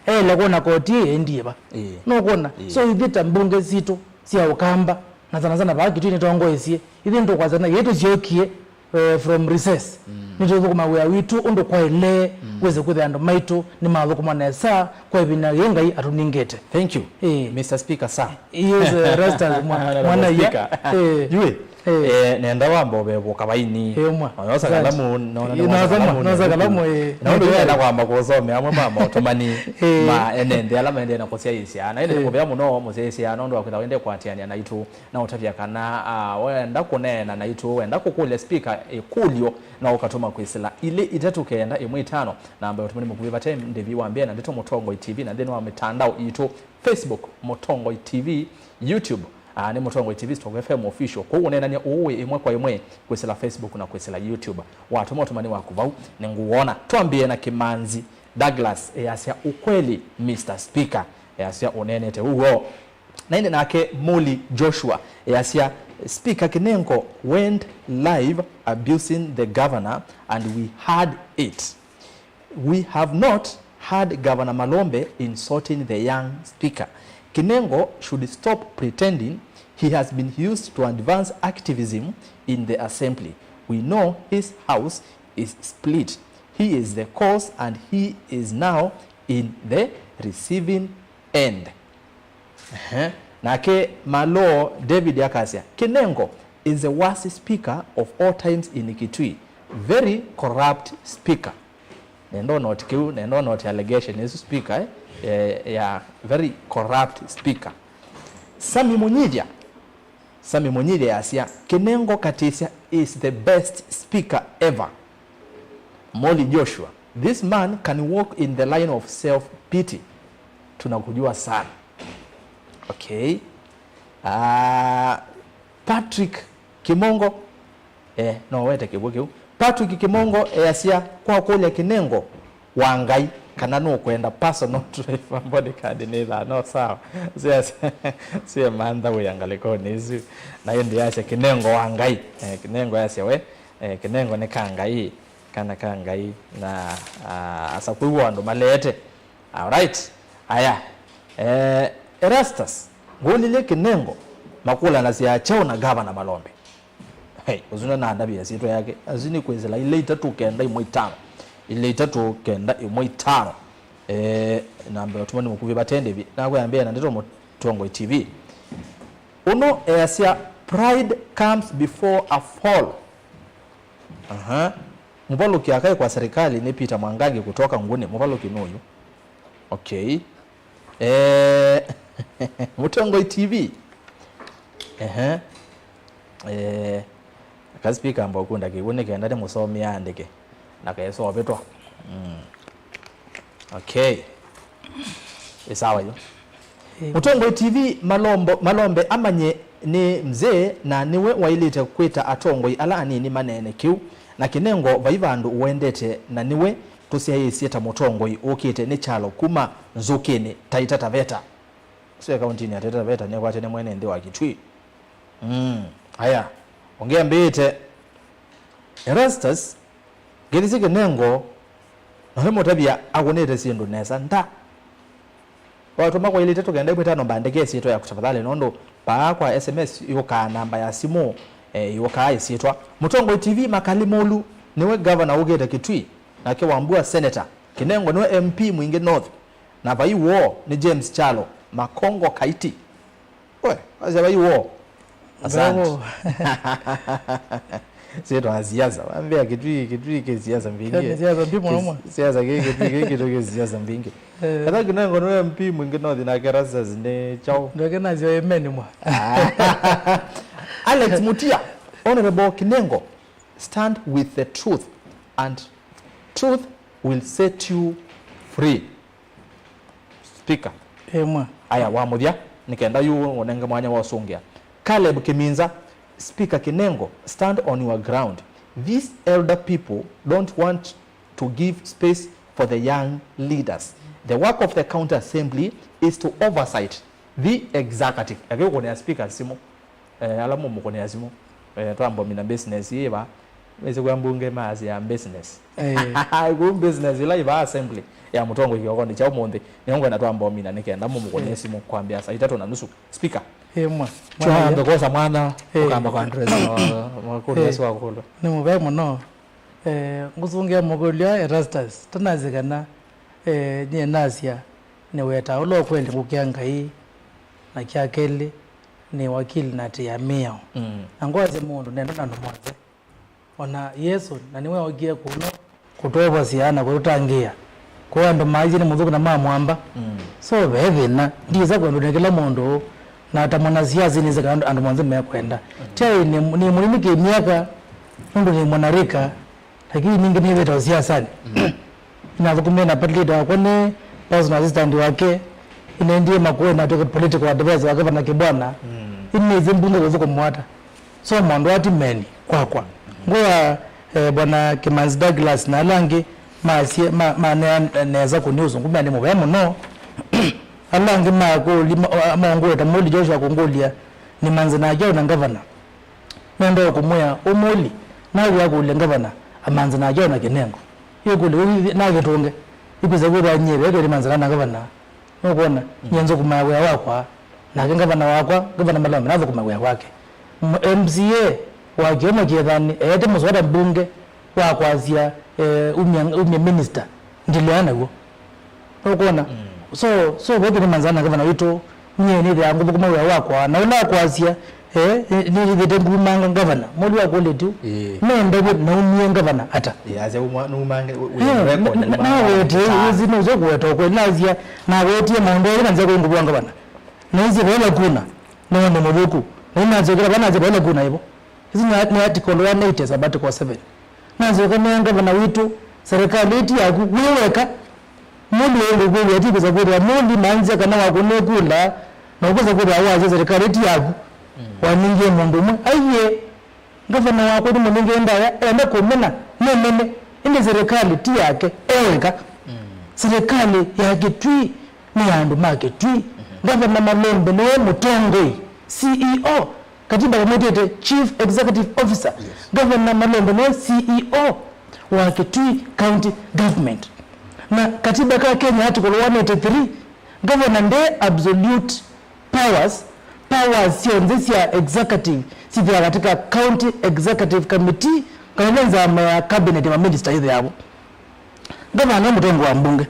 Ele kwona koti ĩĩ ĩendie va. Ĩĩ. Nũkwona? Ĩĩ. So ithyĩ ta mbunge sitũ sya Ũkamba, na sana sana vaa Kitui nĩtongoesye, ithyĩ nĩtũkwasya na yĩĩ tũsyokie, eh, from recess. Mm. Nĩtũthũkũma wĩa witũ ũndũ kwaĩle, mm, wĩse kwĩthĩa andũ maitũ nĩmathũkũma nesa kwa ĩvinda yĩĩ Ngai atũningĩte. Thank you. Ĩĩ. Mister Speaker, sir. Yes, eh, Erastus mwa-, Honorable Mwanaia. Speaker. Ĩĩ. Yu ĩ, eh, nenda wamba ũvevũka vaini. Ĩĩ, mwa. Oyosa kalamu, no, no, no, nosa kalamu, ĩĩ. Na ũndũ nenda kwamba kũsomea amwe ma maũtũmani, ĩĩ, ma ene nthĩ ala maendee na kũsyaĩĩsya. Na ĩndĩ nĩ, ĩĩ, mũvea mũno mũsyaĩĩsya nũndũ wa kwĩtha wende kũatĩanĩa naitũ na ũtavya kana, ah, wenda kũneena naitũ, wenda kũkũlya speaker ĩkũlyo, na ũkatũma kwĩsĩla ilĩ itatũ kenda ĩmwe itano, namba ya ũtũmani mũkuvĩ vate ndĩvi wa mbee na ndeto Mũtongoi T V, na nthĩnĩ wa mĩtandao itũ, Facebook, Mũtongoi T V, YouTube, ah, nĩ Mũtongoi T V Stock F M Official. Kũu ũneenany'a ũũ wĩ ĩmwe kwa ĩmwe kwĩsĩla Facebook na kwĩsĩla YouTube. Watũma ũtũmani waku vau, nĩngũwona. Twambĩe na Kĩmanzi Douglas, easya, "Ukweli, Mister Speaker." Easya, "Ũneenete ũw'o." Na ĩndĩ nake Muli Joshua easya, "Speaker Kinengo went live abusing the governor and we heard it." We have not heard Governor Malombe insulting the young speaker. Kinengo should stop pretending He has been used to advance activism in the assembly. We know his house is split. He is the cause and he is now in the receiving end. Ehe. Nake Maloo David akasya, Kinengo is the worst speaker of all times in Kitui. Very corrupt speaker. Nenda note kĩu, nenda note allegation ĩsu speaker, eh, eh, ya very corrupt speaker. Sami Munyithya, Sami Munyithya asya, Kinengo Katisya is the best speaker ever. Molly Joshua, this man can walk in the line of self pity. Tunakujua sana. Okay. Ah, Patrick Kimongo, eh, no wete kĩw'ũ kĩu. Patrick Kimongo easya, kwa kũlya Kinengo wa Ngai kana nũkwenda personal driver, bodyguard nĩ thaa, no sawa. Siasya, siemantha wĩa ngalĩkonĩ ĩsu. Na ĩndĩ yasya Kinengo wa Ngai. Eh, Kinengo yasya we, eh, Kinengo nĩ ka Ngai, kana ka Ngai, na, ah, asa kwĩw'a andũ maleete. Alright. Aya. Eh, Erastus, ngũlilye Kinengo makũlanasya kyaũ na Gavana Malombe? Hey, ũsu ndanandavya ĩsyĩtwa yake. Asu nĩ kwĩsĩla ilĩ itatũ kenda ĩmwe itano. Ilĩ itatũ kenda ĩmwe itano. Eh, namba ya ũtũmani mũkuvĩ vate ndĩvi. Nakwĩa mbee na ndeto Mũtongoi T V. Ũno easya, pride comes before a fall. Aha. Mũvalũki akaĩ kwa serikali nĩ Peter Mwangangi kutoka Nguni. Mũvalũki nũyu. Okay. Eh, Mũtongoi T V. Ehe. Eh, ka speaker amba ũkunda kĩw'ũ nĩ kenda nĩmũsomea andĩke. Na kaĩsa ovĩtwa. Mm. Okay. Ĩ sawa yu. Ĩĩ. Mũtongoi T V Malombo, Malombe amanye nĩ mzee na nĩwe waĩlĩte kwĩta atongoi ala anini maneene kĩu. Na Kinengo vai vandũ ũendete na nĩwe tũsyaĩĩsye ta mũtongoi ũkĩte nĩ kyalo kuma nzũkĩnĩ Taita Taveta. Sio kauntinĩ ya Taita Taveta nĩkwatene mwene nthĩ wa Kitui. Mm. Aya. Ũngĩ ambĩĩte Erastus, ngĩthisye Kinengo, na ũimũtavya akũnĩte syĩndũ nesa nda. Watũma kwa ilĩ itatũ kenda ĩmwe itano mbandĩke ĩsyĩtwa yaku tafadhali, nũndũ paa kwa S M S yũkaa namba ya simũ, eh, yũkaa ĩsyĩtwa. Mũtongoi T V Makali Mũlu nĩwe gavana ũkĩte Kitui, nake Wambua senator. Kinengo nĩwe M P Mwingi North, na vai woo nĩ James Kyalo, Makongo Kaiti. We, wasya vai woo. Asante. Bravo. Syĩtwa siasa. Wambĩa Kitui, Kitui kĩ siasa mbingĩ. Kĩ siasa mbi mũno mwa. Kĩ siasa kĩ Kitui kĩ Kitui kĩ siasa mbingĩ. Eh. Ethĩwa Kinengo nĩ M P Mwingi North nake Erastus nĩ kyaũ. Ndoke nasyo amen mwa. Alex Mutia, Honorable Kinengo, stand with the truth and truth will set you free. Speaker. Ĩmwe. Aya, wa mũthya, nĩ kenda yu ũnenge mwanya wa ũsũngĩa. Caleb Kiminza, Speaker Kinengo, stand on your ground. These elder people don't want to give space for the young leaders. The work of the county assembly is to oversight the executive. Eke ũkũnĩa speaker simũ. Eh, ala mũmũkũnĩa simũ. Eh, twambomina business yĩ va. Wĩsĩ kwa mbunge maasya business. Eh. Kũ business ila iva assembly ya mũtongoi kĩokonĩ kya ũmũnthĩ. Nĩyo ngwenda twambomina nĩ kenda mũmũkũnĩe simũ kwambĩa saa itatũ na nusu. Speaker. Ĩmwe. Twambe kwosa mwana, eh, ũkamba kwa address wa, wa kũlya, eh, swa kũlwa. Nĩ mũvea mũno. Eh, ngũsũngĩa mũkũlyo Erastus, tanasya kana, eh, nyie nasya nĩweta ũla ũkweli kũkĩa Ngai, na kya kelĩ, nĩ wakili na atĩĩa mĩao. Mm. Na ngwasya mũndũ nenda na andũ monthe. O na Yesũ, na nĩwe ookie kũno kũtwovosya na kũtũtangĩĩa. Kwĩ andũ maisye nĩ mũthũku na mamwamba. Mm. So, ve thĩna. Ndisa kwendwa nĩ kĩla mũndũ, na ta mwanasiasa nĩsĩ kana andũ, andũ monthe mekwenda. Mm. Ti aĩ nĩ, nĩ mũnini kĩ myaka, nũndũ nĩ mwanarika, lakini ningĩ nĩvĩta ũsiasanĩ. Mm. Inathũkũmĩe na party leader wakwa nĩ personal assistant wake, inaendie Makueni na atuĩke political advisor wake vana Kibwana. Mm. Inĩsĩ mbunge kũthũkũmwa ata. So, maũndũ ati meni kwakwa. Ngwĩa, eh, Bwana Kimanzi Douglas na ala angĩ masye, ma, manea nesa kũni ũsũngũ, mea nĩ mũvea mũno. Ala angĩ makũli-, ma, maũngũĩte mũli Joshua kũngũlya, nĩmanze na kyaũ na ngavana. Nenda o kũmwĩa, ũmũli, nawĩa kũlya ngavana, amanze na kyaũ na Kinengo. Ĩkũlyo yĩu nakĩtũnge, ĩkwĩsa kwĩthwa nyie ve kwĩlĩ manze na ngavana. Nũkwona, mm, nyie nzũkũmaa wĩa wakwa, Nake ngavana wakwa, Ngavana Malombe, nathũkũma wĩa wake. M-, M C A wa Kĩũma Kĩethani eete mũswada mbunge wa kwasya, eh, umya, umya minister ndilea naw'o. Nũkwona? Mm. So, so ve kĩnĩ manzana na ngavana witũ, nyie nĩthĩaa ngũthũkũma wĩa wakwa, na ũla akwasya, eh, nĩ-, nĩthĩte ngumanga ngavana. Mũndũ akũlĩtye, ĩĩ, nendavye naumie ngavana ata? Ĩĩ, asya uma-, numange, we-, we-, eh, record, na, na, numange nawetee, ngavana. Wĩsĩ nũsyo kũweta ũkweli, nasya, nawetie maũndũ elĩ na nzĩa kũingũvua ngavana. Naisye vaĩla kuna, nĩ ũndũ mũthũku. Na inasokela vaa nasya vaĩla kuna ĩvo. Ĩsu nĩ, nĩ article one eighty, sabato kwa seven. Nasyoka nĩa ngavana witũ, serikali ĩti yaku, wĩ weka. Mũndũ ũngĩ kwĩw'a ati kwĩsa kwĩthĩa mũndũ manzia kana wakũnĩe kula, na ũkwĩsa kwĩthĩa wasya serikali ĩti yaku. Mm. Waningie mũndũ ũmwe. Aiye, ngavana wakwa nĩ mũnenge ndaya, enda kũmena, nĩmene. Ĩndĩ serikali ti yake, e weka. Mm. Serikali ya Kĩtui nĩ ya andũ ma Kĩtui. Mm-hmm. Ngavana Malombe nĩwe mũtongoi, C E O. Katiba ĩmwĩtĩte Chief Executive Officer. Yes. Ngavana Malombe nĩwe C E O wa Kitui County Government. Na katiba ka Kenya, article one eighty-three, ngavana nde absolute powers, powers syonthe sya executive sithĩawa katika County Executive Committee, kana nzama ya cabinet ya maminista ĩthĩawa. Ngavana nĩ mũtongoi wa mbunge.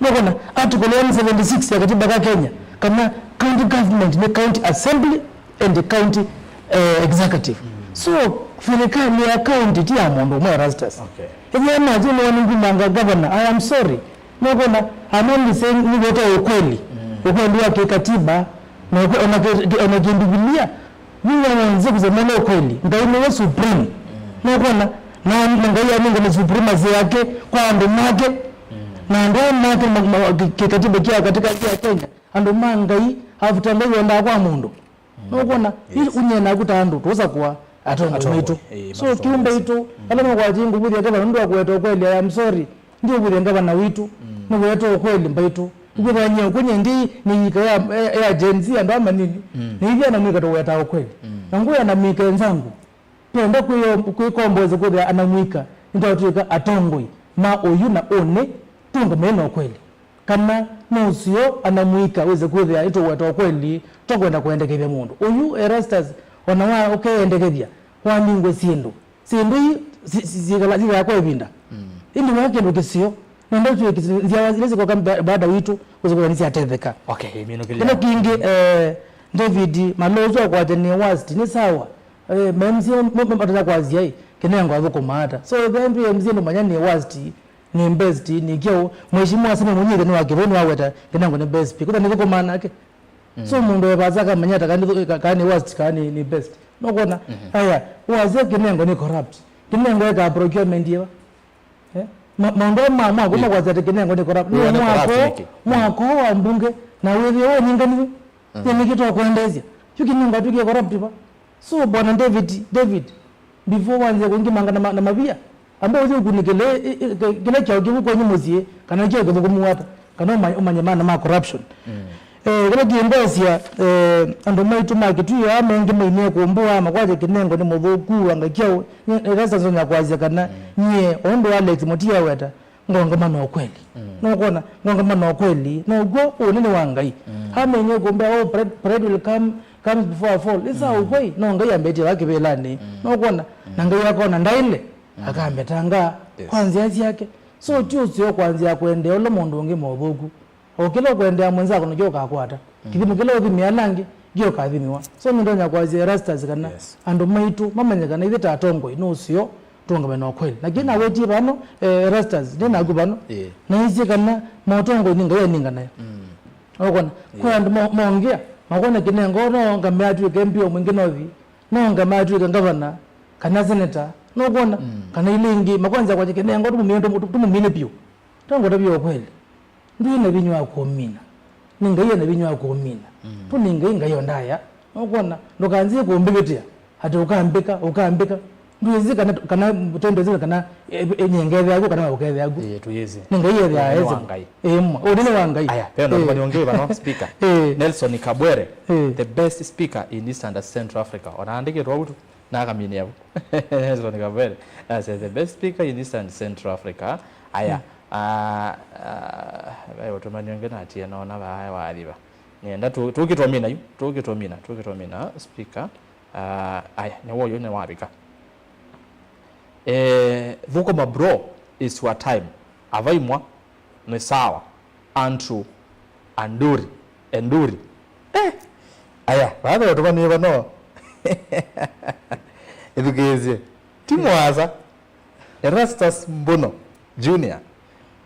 Nũkwona article one seventy-six ya katiba ka Kenya, kana county government nĩ county assembly and county, eh, executive. Mm. So, serikali ya county ti ya mũndũ ũmwe, Erastus. Okay. Ethĩwa nathi nĩwani ngumanga governor, I am sorry. Nũkwona, I'm only saying nĩweta ukweli. Mm. Ukweli wa kikatiba, na ukwe-, ona ki-, ki-, ona kimbibilia, vinya wonze kusema na ukweli. Ngai nĩwe supreme. Mm. Nũkwona, na, na Ngai anengane supremacy yake kwa andũ make. Mm. Na andũ aya make ma, ma, ki-, kikatiba kia katika kia Kenya. Andũ ma Ngai, after Ngai wendaa kwa mũndũ. Mm. Nũkwona, yes, unye naku ta andũ, tũsakũa atongoi, atongoi maitũ. Eh, so, maitũ kiumbe itũ, mm, ala mekwatĩe ngũvũthya ngavana nũndũ wa kũweta ũkweli, I am sorry. Ndiũvũthya ngavana witũ, mm, nĩweta ũkweli mbaitũ. Mm. Ũkwĩthanyia ũkweli ndi nĩ yika ya, ya, ya Gen Z, andũ a manini. Mm. Nĩ ithyĩ anamwĩka tũwetaa ũkweli. Mm. Na ngũya na mĩka enzangu. Twenda kwĩyo-, kwĩkomboesya kwĩthĩa anamwĩka nĩtwatw'ĩka atongoi ma ũyu na ũnĩ, tũũngame na ũkweli. Kana nũseo anamwĩka wĩse kwĩthĩa nĩtũweta ũkweli, twakwenda kũendekethya mũndũ. Ũyu Erastus, ona wa ũkeendekethya, waningwe syĩndũ. Syĩndũ ii si-, si-, sikala, sikala kwa ĩvinda. Mm. Ĩndĩ wa kĩndũ kĩseo, nenda twĩkĩsĩ nzyawa ila sikoka ba-, baada witũ, wĩse kwĩthĩa nĩsyatetheka. Okay, minũkĩlya. Kĩla kĩngĩ, eh, David, malũsũ akwatya nĩ worst, nĩ sawa. Eh, ma M C A matanya kwasya, ĩ, Kinengo athũkũma ata? So, ethĩwa ndwĩ M C A ndũmanya nĩ worst, nĩ best, nĩ kyaũ? Mheshimiwa Sene mũnyithe nĩ wa Kĩvũĩ nĩwaweta Kinengo nĩ best pia. Kũtha nĩthũkũmaa nake. Mm. So, mũndũ evasa akamanya ata kana nĩ thũ-, ka-, kana nĩ worst, kana nĩ, nĩ best. Nũkwona? Mhm. Aya, wasya Kinengo nĩ corrupt. Kinengo eka procurement ĩva? Eh? Ma-, maũndũ aa ma mwako, ĩ, makwasya atĩ Kinengo nĩ corrupt. Nĩ wĩone mwako, corrupt nĩkĩ? Mwako wa mbunge, na wĩthĩe ũnenganiwe. Mm. Nĩ nĩkĩ tũkwendeesya? Yu Kinengo atw'ĩkie corrupt va? So, Bwana David, David, before wanzĩa kũngimanga na ma-, na mavia, amba ũthi ũkunĩkĩle, ĩ, ĩ, kĩ-, kĩla kyaũ kĩvu kwenyu mũsyĩ, kana kyaũ kĩthũkũmu ata, kana ũma-, ũmanye maana ma corruption. Mm. Eh, kĩla kĩmbosya, eh, andũ maitũ ma Kĩtui aa mengĩ mainie kũmbũa, makwatya Kinengo nĩ mũthũku, anga kyaũ, nĩ, nĩ Erastus nzonya kwasya kana, mm, nyie, o ũndũ Alex Mutie aweta, ngongama na ũkweli. Mm. Nũkwona, ngongama na ũkweli. Now'o ũnene wa Ngai. Mm. Amenie kũmbea, oh, pride, pride will come, comes before a fall. Ĩsa, mm, ũkweli, no Ngai ambĩtie va kĩvĩlanĩ. Mm. Nũkwona, mm, na Ngai akona ndaĩle, mm, akambetanga, yes, kwa nzĩa syake. So, ti ũseo kwanzĩa kũendea ũla mũndũ ũngĩ mothũku. O kĩla ũkwendea mwenzako nĩkyo ũkakwata. Mm. Kĩthimo kĩla ũthimĩa ala angĩ, nĩkyo ũkathimiwa. So, nĩndonya kwasya Erastus kana, yes, andũ maitũ mamanye kana ithyĩ ta atongoi nĩ ũseo tũũngame na ũkweli. Lakini nawetie vano, eh, Erastus, ndĩ naku vano. Ĩĩ. Naisye kana maũtongoi nĩ Ngai aninganae. Mm. Ũkona, ĩĩ, kwa andũ mo-, mongĩa, makona Kinengo no ngame atw'ĩke M P o mwingĩ nothi, no ngame atw'ĩke ngavana, kana seneta, nũkwona, mm, kana ila ingĩ, makwanza kwakya Kinengo tũmũmine, tũmũ-, tũmũmine vyũ. Tangũtavya ũkweli. Ndwĩ na vinya wa kũmina. Nĩ Ngai ena vinya wa kũmina. Mm. Tũnĩ Ngai, Ngai o ndaya. Nũkwona, ndũkanzie kũmbĩvĩtĩa. Atĩ ũkambĩka, ũkambĩka. Ndwĩsĩ kana, kana tendesĩ kana, e, e, nĩ ngethea yaku kana ũkethea yaku. Ĩĩ, tũyĩsĩ. Nĩ Ngai ethea. Ũnene wa ese. Ngai. Ĩĩ, mwa. Ũnene wa Ngai. Aya, pena, ĩĩ, mũthoni ũngĩ vano speaker. Ĩĩ. Nelson Kabwere, ĩĩ, the best speaker in Eastern Central Africa. Ona andĩkĩtwe ũu tu. Na akamine avo. Nelson Kabwere, as the best speaker in Eastern Central Africa. Aya, mm, ah, ah, vai ũtũmani ũngĩ natie nona vaa wathi va. Nĩenda tũ-, tũkĩtwamina yu, tũkĩtwamina, tũkĩtwamina, speaker. Ah, aya, nĩw'o ũyũ nĩwavika. Eh, thũkũma bro, it's your time. Avaimwa, nĩ sawa. Andrew, Anduri, Enduri. Eh, aya, vatha ũtũmanĩe vano. Ĩthukĩĩsye. Ti mũasa. Erastus Mbuno Junior.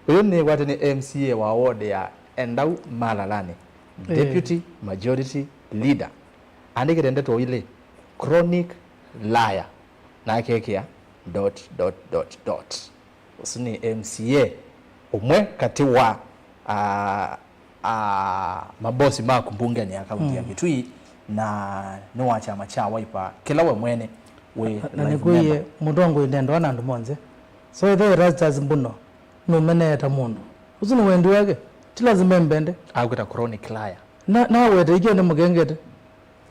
Ũyũ nĩwate nĩ M C A wa ward ya Endau Malalani. Eh. Deputy Majority Leader. Andĩkĩte ndeto ilĩ, chronic liar, na akekĩa dot, dot, dot, dot. Ũsu nĩ M C A ũmwe katĩ wa, ah, ah, mabosi maku mbungeni ya kaunti ya Kitui, na nĩ wa kyama kya Wiper, kĩla we mwene wĩ na live nĩkwĩie member. Mũtongoi ndendawa na andũ monthe. So ĩthe Erastus Mbuno nũmenee ta mũndũ. Ũsu nĩ wendi wake. Ti lazima embende. Akwĩta chronic liar. Na, nawete ikio nĩ mũkengete.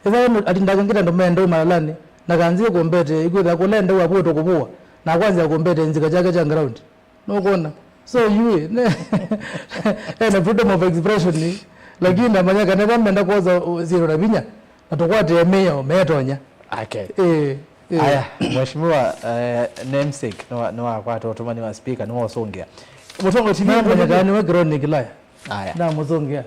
Ĩtha ĩno atindakengete andũ mende Malalani, na kanzi ĩkũmbete, ikwĩtha kũla ende wavũĩtwe kũvũa, na kwanzĩa kũmbete nzika kyake kya ground. Nũkwona? So, yu, ne, ena freedom of expression, lakini namanya kana ĩtha menda kwosa, uh, syĩndũ na vinya, na tũkwatĩe mĩao, metonya. Okay. Eh, eh. Aya, Mheshimiwa, eh, namesake, nĩwa-, nĩwakwata ũtũmani wa speaker, nĩwaũsũngĩa. Mũtongoi T V. Namanya kana nĩwe chronic liar. Aya. Namũsũngĩa.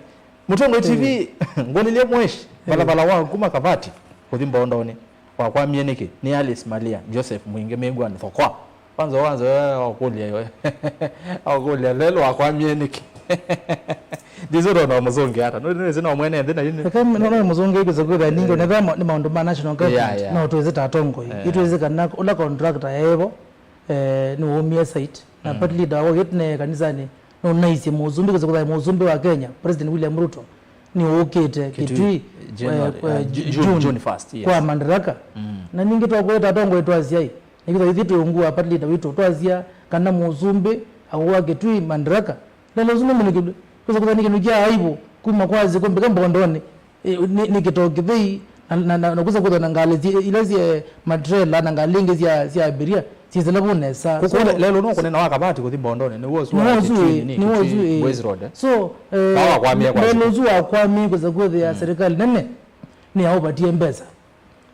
Mũtongoi T V, ngũlilye mweshi, eh, valala wa kuma Kavati kũthi Mbondonĩ, wakwamie nĩkĩ? Nĩ Alice Malia, Joseph Mwingi, Mĩngwa nĩ Thokwa. Kwanza, kwanza, wakũlya yo. Wakũlya lelo wakwamie nĩkĩ? Ndizo ndo no mũzungi hata. No, no, no mwene nthĩ na yini. Eka, no, no, mũzungi kĩsa kwĩtha ningi, eh, nĩ ma-, nĩ maũndũ ma national government. Yeah, yeah. No twĩsĩ ta atongoi. Eh. Itwĩsĩ kana ũla contractor evo, eh, nĩ waumie site. Na, mm, party leader wa gĩtene kanisanĩ, no naisye mũsumbĩ, kũsa kũthaya mũsumbĩ wa Kenya, President William Ruto, nĩ ũkĩte Kitui, Kitui, January, eh, eh, Ju-, June, June, June first, yes. Kwa Madaraka. Mm. Na ningĩ twakweta atongoi twasya ĩ, nĩkĩtha ithyĩ twĩ ungu wa party leader witũ, twasya kana mũsumbĩ akũwa Kitui Madaraka. Lelo ũsu nĩ mũnĩkĩlwe. Kũsa kũthaya nĩ kĩndũ kya aibu kuma kwa nzĩ kũmbĩka Mbondonĩ. Ĩ, nĩ, nĩ kĩtoo kĩthei, na, na, na, na kũsa kwĩthwa na ngalĩ syĩ, ila syĩ matrela na ngalĩ ingĩ sya, sya abiria, syĩsĩla vu nesa. Kũkũ. So, le-, lelo no kũnena wa Kavati kũthi Mbondonĩ, nĩ wosu wa Kitui, nĩ, nĩ wosu, Kitui, ĩ, Boys Road, eh? So, eh, lelo ũsu wakwamie kũsa kwĩthĩa, mm, serikali nene nĩ yaũvatie mbesa.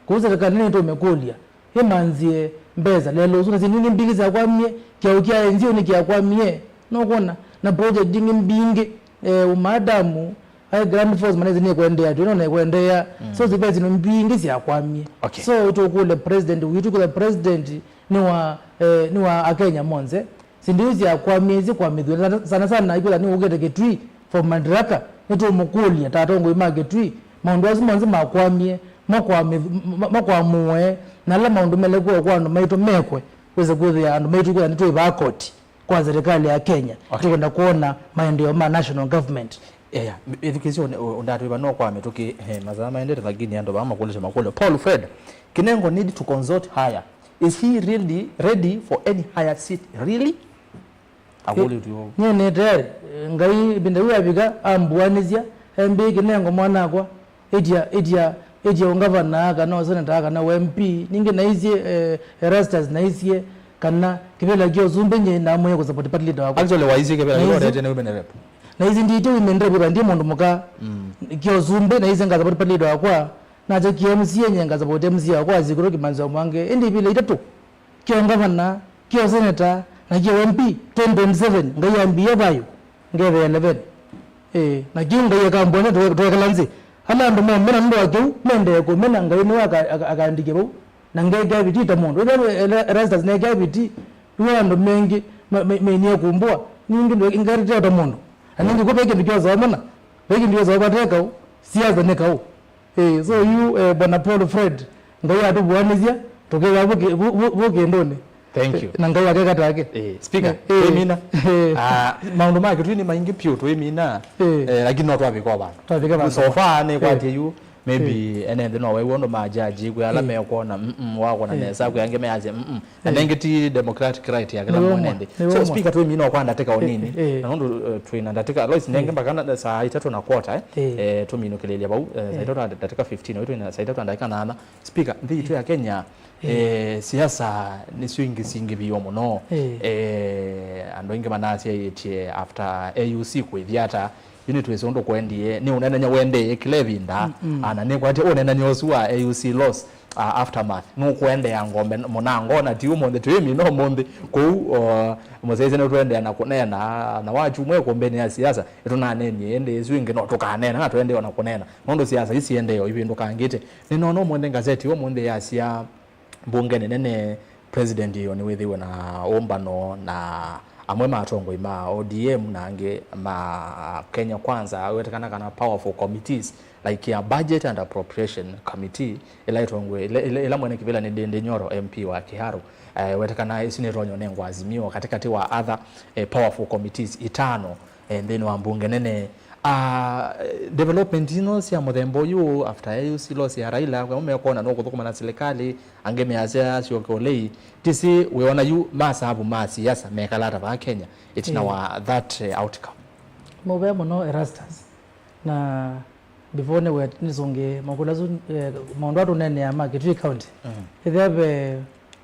Kũu serikali nene tũmekũlya, ĩmanzie mbesa, lelo ũsu na syĩndũ ingĩ mbingĩ syakwamie, kyaũ kya N G O nĩ kyakwamie, nũkwona, na project ingĩ mbingĩ, eh, ũmaadamu, ai Grand Falls manaithi nĩ kwendeea, twĩno nĩ kwendeea. Mm. So, ve syĩndũ mbingĩ syakwamie. Okay. So, tũkũlya president witũ, kwĩtha president nĩ wa, eh, nĩ wa Akenya monthe. Syĩndũ isu syakwamie, syakwamĩthw'e. Sana, sana sana, ikwĩtha nĩ ũkĩte Kitui for Madaraka, nĩtũmũkũlya ta atongoi ma Kitui, maũndũ asu monthe makwamie, makwamĩ-, ma-, makwamũe, na ala maũndũ melekw'e kwa andũ maitũ mekwe, wĩse kwĩthĩa andũ maitũ kwĩtha nĩtwĩvaa koti kwa serikali ya Kenya. Okay. Tũkwenda kwona maendeeo ma national government. Yeah, yeah. Ĩthukĩĩsye ũndatwĩva no kwa mĩtũkĩ, eh, masaa maendete, lakini andũ vaa makũlĩsya makũlyo. Paul Fred, Kinengo need to consult higher. Is he really ready for any higher seat? Really? Akũlĩtw'e ũu. Nyie nĩ tayari. Ngai ĩvinda yu yavika, ambuanĩsya, embĩe Kinengo mwanakwa. Ĩtya, ĩtya, ĩtya ũngavana kana ũseneta kana ũ M P. Ningĩ naisye, eh, Erastus naisye kana kĩvĩla kya ũsumbĩ nyie namwĩe kũsupport party leader wakwa. Actually, waisye kĩvĩla kĩla ũtete nĩ women rep. Naisye ndiĩtye women rep, ĩla ndiĩ mũndũ mũka. Mm. Kya ũsumbĩ, naisye ngasupport party leader wakwa. Nakyo kya M C A nyie ngasupport M C A wakwa, Zikiro Kimanzi wa Mwange. Ĩndĩ ivĩla itatũ. Kya ũngavana, kya ũseneta, na kya ũ M P, twenty twenty-seven, Ngai ambie thayũ, ngethea eleven. Ĩĩ, na kĩu Ngai akambũanĩa tũe-, twekala nzĩ. Ala andũ momena nũndũ wa kĩu, mendee kũmena, Ngai nĩwe aka-, aka-, akaandĩkya vau. Na ngekĩa vitii ta mũndũ. Ĩla Erastus nekĩa vitii, nĩwe andũ mengĩ ma-, ma-, mainie kũmbũa. Ningĩ ngarĩte o ta mũndũ. Na ningĩ kũ ve kĩndũ kyosa wamona, ve kĩndũ kyosa wavate kaũ, siasa nĩ kaũ. Ĩĩ, so yu, eh, Bwana Paul Fred, Ngai atũvũanĩsya, tũkĩthĩa vu kĩ-, vu, vu, vu kĩndũnĩ. Thank you. Na Ngai akeka take. Eh, Speaker, eh, twĩmina. Eh. Ah, maũndũ ma Kitui nĩ maingĩ piũ twĩmina. Eh. Eh, lakini no twavika o vandũ. Twavika vandũ. So far, nĩ kwatĩ yu, maybe, eh, ene nthĩ no wew'a ũndũ ma judge, kwĩ ala, eh, mekwona, mm, mm, wakwona, eh, nesa, kwĩ angĩ measya, mm, mm. Na nengĩ ti democratic right ya kĩla mwene nthĩ. So, Speaker, twĩmina o kwa ndatĩka ũnini. Eh, eh. Na nũndũ, eh, twĩna ndatĩka, Lois, nenge, eh, mpaka na, saa itatũ na quarter, eh? Eh. Eh, tũminũkĩlĩlya vau, eh, saa itatũ na ndatĩka fifteen, oyu twĩna saa itatũ na ndatĩka nana. Speaker, nthĩ yitũ ya Kenya, eh, siasa nĩsyo ingĩ singĩvĩwe mũno. Eh. Eh, andũ aingĩ manasyaĩtye after A U C kwĩthya ata, Yu nĩtwĩsĩ ũndũ kũendie, nĩ ũneenany'a ũendee kĩla ĩvinda, mm, mm, ah, na nĩkwatya ũneenany'a ũsu wa A U C loss, ah, aftermath, nũkũendeea ngombe mũnango, na ti ũmũnthĩ, twĩmina ũmũnthĩ. Kũu, o, mũsyaĩĩsya nĩtũendeea na kũneena, na wakyumwa ĩkũmbĩnĩ ya siasa, nĩtũnaneenie ĩndĩ ĩsu ĩngĩ, no tũkaneena, na tũendee o na kũneena, nũndũ siasa ii siendee o ivĩndũkangĩte. Nĩnoona ũmũnthĩ ngaseti ũmũnthĩ yasya, mbunge nĩ nene, President yo nĩwĩthĩiwe na ũmbano na amwe ma atongoi ma O D M na angĩ ma Kenya Kwanza, wetekana kana powerful committees like ya Budget and Appropriation Committee, ĩla ĩtongoe, ĩla, ĩla, ĩla mwene kĩvĩla nĩ Ndindi Nyoro, M P wa Kiharu, eh, wetekana ĩsu nĩtonya ũnengwa Azimio katĩkatĩ wa other, eh, powerful committees itano, eh, nthĩnĩ wa mbunge nene. Ah, development ino sya mũthemba ũyũ, after A U C loss ya Raila, amwe mekona no kũthũkũma na silikalĩ, angĩ measya asyoke ũlei. Tisi wĩona yu masavu ma siasa mekala ata vaa Kenya ĩtina, ĩĩ, wa that, eh, outcome? Mũvea mũno Erastus. Na before nĩwe nĩsũngĩe makũla asu, eh, maũndũ aa tũneenea ma Kitui County. Mm. Ĩthĩa ve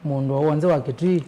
mũndũ o w'onthe wa Kitui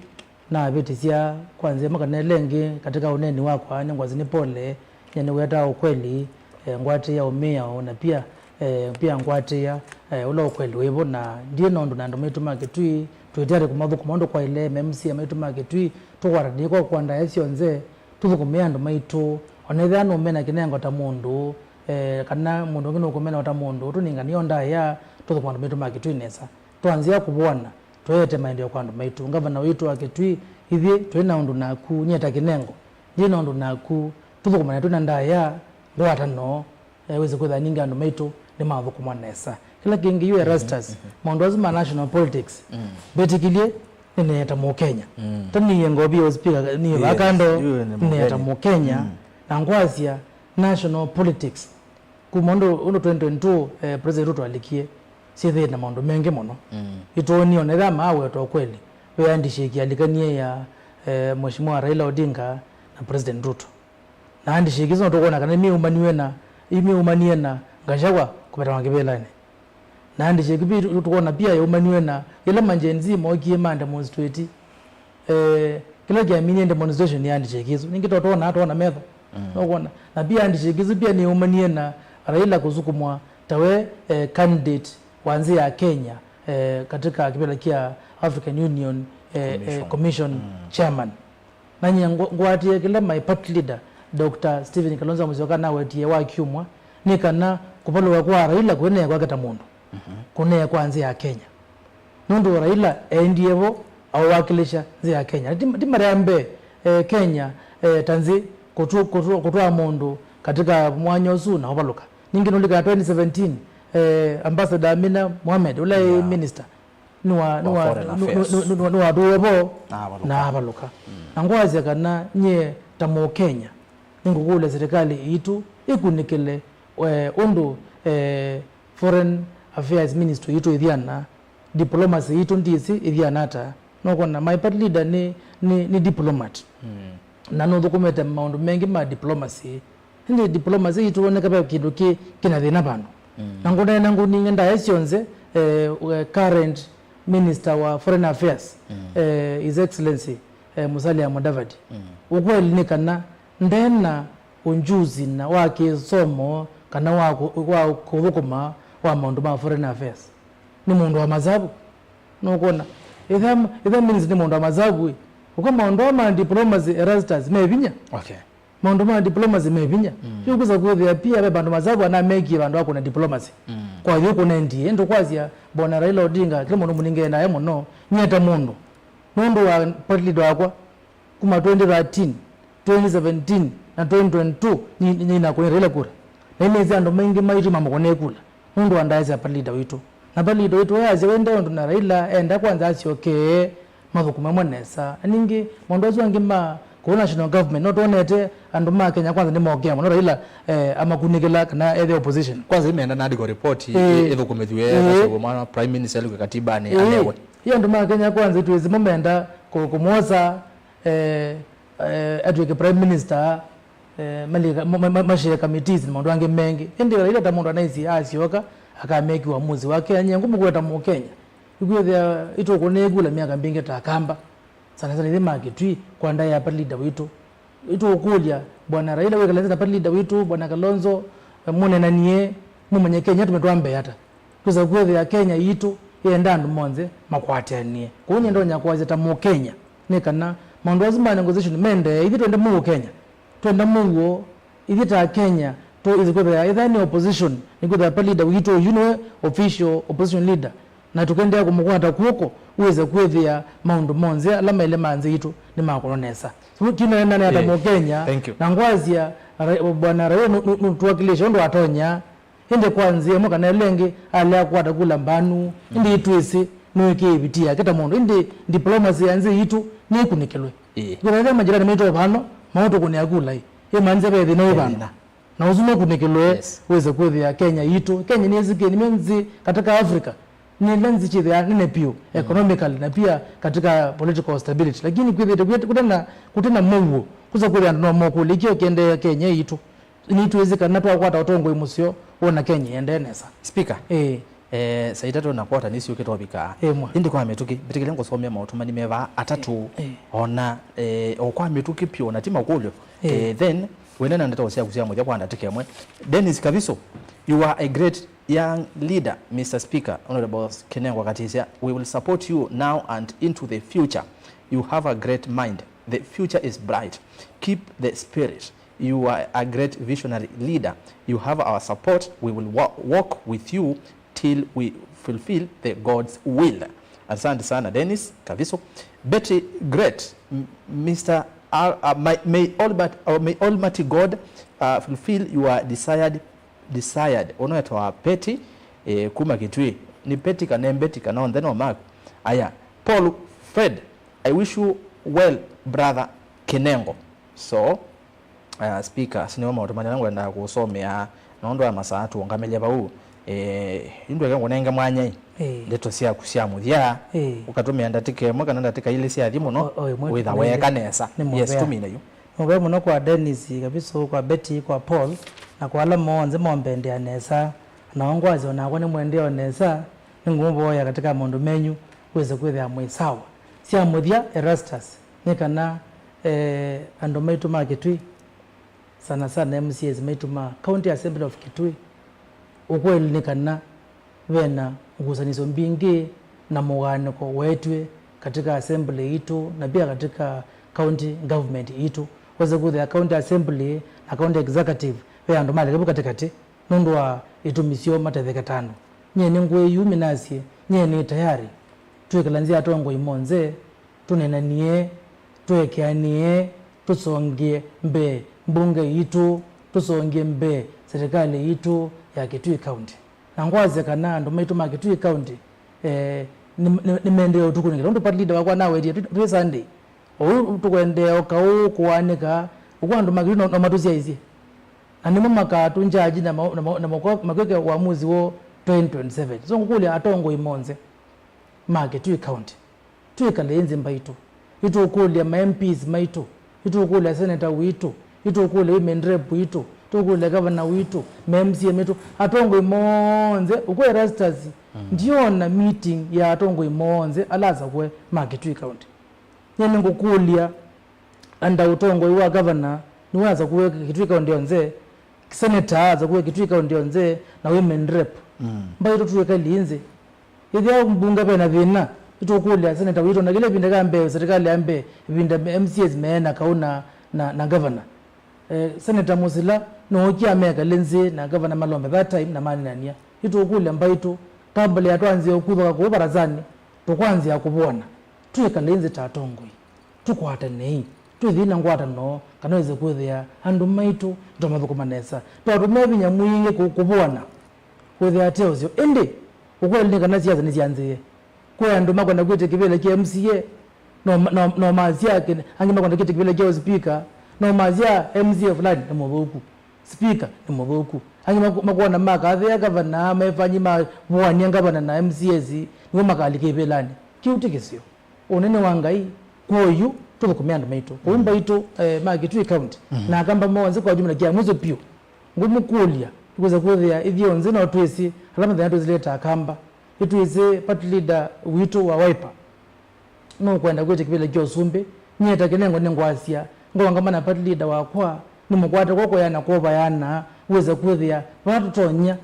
navĩtĩsya kwa nzĩa ĩmwe kana ĩla ĩngĩ katika ũneeni wakwa, nĩngwasya nĩ pole, nyie nĩwetaa ũkweli, eh, ngwatĩĩa ũmĩao, na pia, eh, pia ngwatĩĩa, eh, ũla ũkweli wĩvo, na ndiĩ na ũndũ na andũ maitũ ma Kitui, twĩ tayarĩ kũmathũkũma ũndũ kwaĩle, ma M C A maitũ ma Kitui, tũkwatanĩe kwa kwa ndaĩa syonthe, tũthũkũmĩe andũ maitũ, ona ethĩwa nũmena kĩnengo ta mũndũ, eh, kana mũndũ ũngĩ nũkũmena o ta mũndũ, tũnengane o ndaĩa, tũthũkũma andũ maitũ ma Kitui nesa. Twanzĩa kũvũana, tũete maendeeo kwa andũ maitũ. Ngavana witũ wa Kitui, ithyĩ twĩ na ũndũ naku, nyie ta kĩnengo, ndiĩ na ũndũ naku, tũthũkũmane twĩ na ndaĩa, ngwatano, eh, wĩsĩ kwĩthĩa ningĩ andũ maitũ nĩmathũkũma nesa. Kĩla kĩngĩ yu Erastus, mhm, maũndũ asu ma national politics, mm, mbĩtĩkĩlye nĩnee ta Mũkenya. Mm. Ta niĩ ngovi ya speaker, niĩ, yes, vaa kando, yu nĩ nĩnee ta Mũkenya. Mũkenya. Mm. Na ngwasya national politics, kuma ũndũ, ũndũ twenty twenty-two, eh, President Ruto alikie, syĩthĩĩte na maũndũ mengĩ mũno. Mm. Nĩtwoonie ona ethĩwa maaweta ũkweli, ve handshake yalikanie ya, eh, Mheshimiwa Raila Odinga na President Ruto. Na handshake ĩsu no tũkwona kana imyĩumanie na, imyĩumanie na Gachagua kũvetawa kĩvĩlanĩ. Na handshake pia tũ-, tũkwona pia yaumaniwe na ĩla ma Gen Z mookie ma demonstrate. Eh, kĩla kĩaminie demonstration nĩ handshake ĩsu. Ningĩ to twona, twona metho. Mm. No kwona. Na pia handshake ĩsu pia nĩyaumanie na Raila kũsukumwa ta we, eh, candidate wa nzĩ ya Kenya, eh, katika kĩvĩla kya African Union, eh, eh, Commission. Commission, mm, chairman. Na nyie ngwa-, ngwatĩĩe kĩla my party leader, Doctor Stephen Kalonzo Musyoka anawetie wakyumwa, nĩ kana kũvalũka kwa Raila kũinee kwake ta mũndũ, mhm, kũnee kwa nzĩ ya Kenya. Nũndũ Raila eendie vo aũwakilisha nzĩ ya Kenya. Na ti, ti mara ya mbee, eh, Kenya, eh, ta nzĩ kũtũ-, kũtũ-, kũtwaa mũndũ katika mwanya ũsu na ũvalũka. Ningĩ nũlikaa twenty seventeen, eh, Ambassador Amina Mohamed, ũla ĩ, yeah, minister, nĩwa-, wa nĩwa-, foreign nĩ-, affairs, nĩ-, nĩ-, nĩwatwĩe vo na avalũka, na avalũka. Mm. Na ngwasya kana nyie ta Mũkenya, nĩngũkũlya silikalĩ yitũ ĩkunĩkĩle, eh, ũndũ, eh, foreign affairs ministry yitũ ĩthiana, diplomacy yitũ ndyĩsĩ ĩthiana ata. Nũkwona, my party leader nĩ, nĩ, nĩ diplomat. Mm. Na nũthũkũmĩte maũndũ mengĩ ma diplomacy. Ĩndĩ diplomacy yitũ woneka ve kĩndũ kĩ, kĩna thĩna vandũ. Mm. Na ngũneena ngũning'e ndaĩa syonthe, eh, we current minister wa foreign affairs, mm, eh, His Excellency, eh, Musalia Mudavadi. Mm. Ũkweli nĩ kana ndena ũnjuzi na wa kĩsomo kana wa kũ-, wa kũthũkũma wa maũndũ ma foreign affairs. Nĩ mũndũ wa masavu. Nũkwona? Ĩtha, ĩtha means nĩ mũndũ wa masavu ĩ. Ũka maũndũ aa ma diplomacy, Erastus, me vinya. Okay. Maũndũ ma diplomacy me vinya. Mm. Yu kwĩsa kwĩthĩa pia ve vandũ masavu anamekie vandũ akũna diplomacy. Mm. Kwa yu kũnendie, ĩndĩ kwasya, Bwana Raila Odinga, kĩla mũndũ mũningĩe naye mũno, nyie ta mũndũ. Nũndũ wa party leader wakwa, kuma twenty thirteen, twenty seventeen, na twenty twenty-two, nĩ, nĩ, nĩnakũnĩte Raila kura. Na nĩnĩsĩ andũ maingĩ maitũ mamũkũnĩe kura nũndũ wa ndaĩa sya party leader witũ. Na party leader witũ ayasya we nde ũndũ na Raila, enda kwanza asyokee mathũkũme amwe nesa. Na ningĩ, maũndũ asu angĩ ma kũu national government, no twonete andũ ma Kenya Kwanza nĩmokea mũno Raila, eh, amakunĩkĩla kana ethe opposition. Kwanza imenda na article report, ĩĩ, ĩ-, ĩthũkũmĩthw'e, ĩĩ, ĩthasyawe mwana prime minister alike katibanĩ, ĩĩ, anewe. Ĩ andũ ma Kenya Kwanza twĩsĩ mo menda kũ-, kũmwosa, eh, eh, atw'ĩke prime minister, eh, malika-, ma-, ma-, ma-, mashĩe committees na maũndũ angĩ mengĩ. Ĩndĩ Raila ta mũndũ anaisye asyoka, akameki uamuzi wake, na nyie ngũmũkwĩa ta Mũkenya. Nĩkwĩthĩa ĩtũkũnĩe kula myaka mbingĩ ta Akamba, sana sana ithyĩ ma Kitui, kwa ndaĩa ya party leader witũ. Nĩtũũkũlya Bwana Raila wĩkale nthĩ na party leader witũ, Bwana Kalonzo, eh, mũnenanie, mũmanye Kenya tũmĩtwaa mbee ata. Twĩsa kwĩthĩa Kenya yitũ yĩenda andũ monthe makwatĩanĩe. Kwoou nyie ndonya kwasya ta Mũkenya nĩ kana maũndũ asu ma negotiation mendee, ithyĩ twende mũuo Kenya. Twenda mũuo, ithyĩ ta Kenya, tũ-, ĩthĩ kwĩthĩa ĩtha nĩ opposition, nĩkwĩthĩa party leader witũ ũyu nĩwe official opposition leader. Na tũkendeea kũmũkwata kw'oko, wĩse kwĩthĩa maũndũ monthe ala maĩle ma nthĩ yitũ nĩmakũnwa nesa. So, kĩneenanĩa ta Eh, Mũkenya, thank you. Na ngwasya, Ra-, Bwana Raila nũ-, nũ-, nũtwakilisha ũndũ atonya, ĩndĩ kwa nzĩa ĩmwe kana ĩla ĩngĩ, alea kũkwata kula mbanu, ĩndĩ itwĩsĩ nũĩkĩe ĩviti yake ta mũndũ. Ĩndĩ diplomacy ya nthĩ yitũ nĩkunĩkĩlwe. Ĩĩ. Kwĩthĩa majirani maitũ vano, maũtũkũnĩa kula ĩ. Ĩmanzĩa ve thĩna wĩ vano. Thĩna. Na ũsu nũkunĩkĩlwe Yes. wĩse kwĩthĩa Kenya yitũ. Kenya nĩyĩsĩkĩe nĩmyo nthĩ katika Africa nĩ ĩla nthĩ syĩthĩaa nene piũ economically na pia katika political stability. Lakini kwĩthĩte kwĩ-, kũtena, kũtena mũuo, kũsa kwĩthĩa andũ no mokũlya, ikĩo kĩendeea Kenya yitũ. Nĩtwĩsĩ kana twakwata ũtongoi mũseo, wona Kenya ĩendee nesa. Speaker, Eh. Eh, saa itatũ na kwota nĩsyũkĩte ũvika. Ĩmwe. Ĩndĩ kwa mĩtũkĩ, mbĩtĩkĩle ngũsomea maũtũmani me vaa atatũ, Eh, eh. Ona, eh, o kwa mĩtũkĩ pyũ, ona ti makũlyo. Eh. Eh, then, wĩnena ndeto syaku sya mũthya kwa ndatĩka ĩmwe. Dennis Kaviso, you are a great young leader, Mister Speaker, Honorable Kinengo Katisya. We will support you now and into the future. You have a great mind. The future is bright. Keep the spirit. You are a great visionary leader. You have our support. We will wa-, walk with you till we fulfill the God's will. Asante sana, Dennis Kaviso. Betty Great, m-, Mister Al-, uh, may, may Almighty, uh, may Almighty God, uh, fulfill your desired, desired. Ũno etwa Betty, eh, kuma Kitui. Nĩ Betty kana Betty kana onthe no maku. Aya, Paul Fred, I wish you well, brother Kinengo. So, uh, speaker, siniwe maũndũ manene ngwendaa kũsomea, nũndũ wa masaa tũũngamĩlye vau. Eh, indweke ngũnenge mwanya ĩ, Ĩĩ. Ndeto syaku sya mũthya, Ĩĩ. Ũkatũmĩa ndatĩka ĩmwe kana ndatĩka ilĩ syathi mũno, O, o, ĩmwe wĩtha tũmĩne weeka yu. Nesa. Nĩ mũvea. Yes, tũmine yu. Nĩ mũvea mũno kwa Dennis Kaviso, kwa Betty, kwa Paul, na kwa ala monthe mombendea nesa. Na ongwazi onakwa nĩ mwendeo nesa, nĩngũmũvoya katika maũndũ menyu, wĩse kwĩthĩa mwĩ sawa. Sya mũthya, Erastus, nĩ kana, eh, andũ maitũ ma Kitui, sana sana M C As maitũ ma County Assembly of Kitui, ũkweli nĩ kana vena ngusanĩsyo mbingĩ na mũgaanĩko weetw'e katika assembly itũ na pia katika county government itũ. Wesa kwĩthĩa county assembly na county executive ve andũ maleke vu katĩkatĩ nũndũ wa itumi syoo matetheke ta andũ. Nyie nĩngũĩ yu minasye, nyie nĩ tayari twĩkĩla nzĩa atongoi monthe, tũneenanie, twekeanĩe, tũsongye mbee mbunge yitũ, tũsongye mbee serikali yitũ ya Kitui County. Na ngwasya kana andũ maitũ ma Kitui County, eh, nĩ, nĩ, nĩmendee ũtukũnĩkĩla. Ũndũ party leader wakwa nawetie, twĩ, twĩ Sunday, ũu tũkwendeea o kaũ kũanĩka, ũkw'a andũ ma Kitui no, no matũsyaĩĩsye. Na nĩmo makatũnjaji na ma-, na ma-, na makwa-, makwĩke uamuzi woo twenty twenty-seven. So ngũkũlya atongoi monthe ma Kitui County, twĩkale nthĩ mbaitũ. Nĩtũũkũlya ma M Ps maitũ. Nĩtũũkũlya senator witũ. Nĩtũũkũlya women rep witũ. Tũũkũlya governor witũ. Ma M C A maitũ. Atongoi monthe. Ũkw'a Erastus, mm, ndiona meeting ya atongoi monthe ala asakũe ma Kitui County. Nyie nĩngũkũlya, anda ũtongoi wa governor nĩwe asakũe Kitui County yonthe, senator asakũe Kitui County yonthe, na women rep. Mm. Mbaitũ twĩkali nthĩ. Ĩthĩa mbunge vena thĩna, nĩtũkũlya senator witũ, na kĩla ĩvinda ka mbee, serikali ya mbee, ĩvinda M C As meena kaũ na, na, na governor. Eh, Senator Musila nookie amekale nthĩ na Governor Malombe that time na maneenania. Nĩtũũkũlya mbaitũ, kabla ya twanzĩe ũkuthũka kũu varazanĩ, tũkwanzĩa kũvũana. Twĩkale nthĩ ta atongoi. Tũkwatanei. Twĩthĩe na ngwatanoo kana wĩse kwĩthĩa andũ maitũ nĩtwamathũkũma nesa. Twatũmĩa vinya mwingĩ kũ-, kũvũana. Kwĩthĩa te ũseo. Ĩndĩ, ũkweli nĩ kana siasa nĩsyanzĩĩe. Kwĩ andũ makwenda kwĩtya kĩvĩla kya M C A, no, no, no masya kĩ-, angĩ makwenda kwĩtya kĩvĩla kya speaker, no masya M C A fulani nĩ mũthũku, speaker nĩ mũthũku. Angĩ maku-, makwona makathĩa gavana, mefanyi mavoania gavana na M C As, nĩmo makalika ĩvĩlanĩ. Kĩu ti kĩseo. Ũnene wa Ngai kwoyu tũthũkũme andũ maitũ. Kwoou mbaitũ, eh, ma Kitui County, mhm, na Akamba monthe kwa jumla, kya mwiso piũ, ngũmũkũlya, nĩkwĩsa kwĩthĩa ithyĩ onthe no twĩsĩ ala mathĩna twĩsĩlĩte ta Akamba. Nĩtwĩsĩ party leader witũ wa Wiper nũkwenda kwĩtya kĩvĩla kya ũsumbĩ. Nyie ta Kinengo nĩngwasya Ngoo ngamanya party leader wakwa, nĩmũkwate kw'oko yana kwovayana, wĩse kwĩthĩa vala tũtonya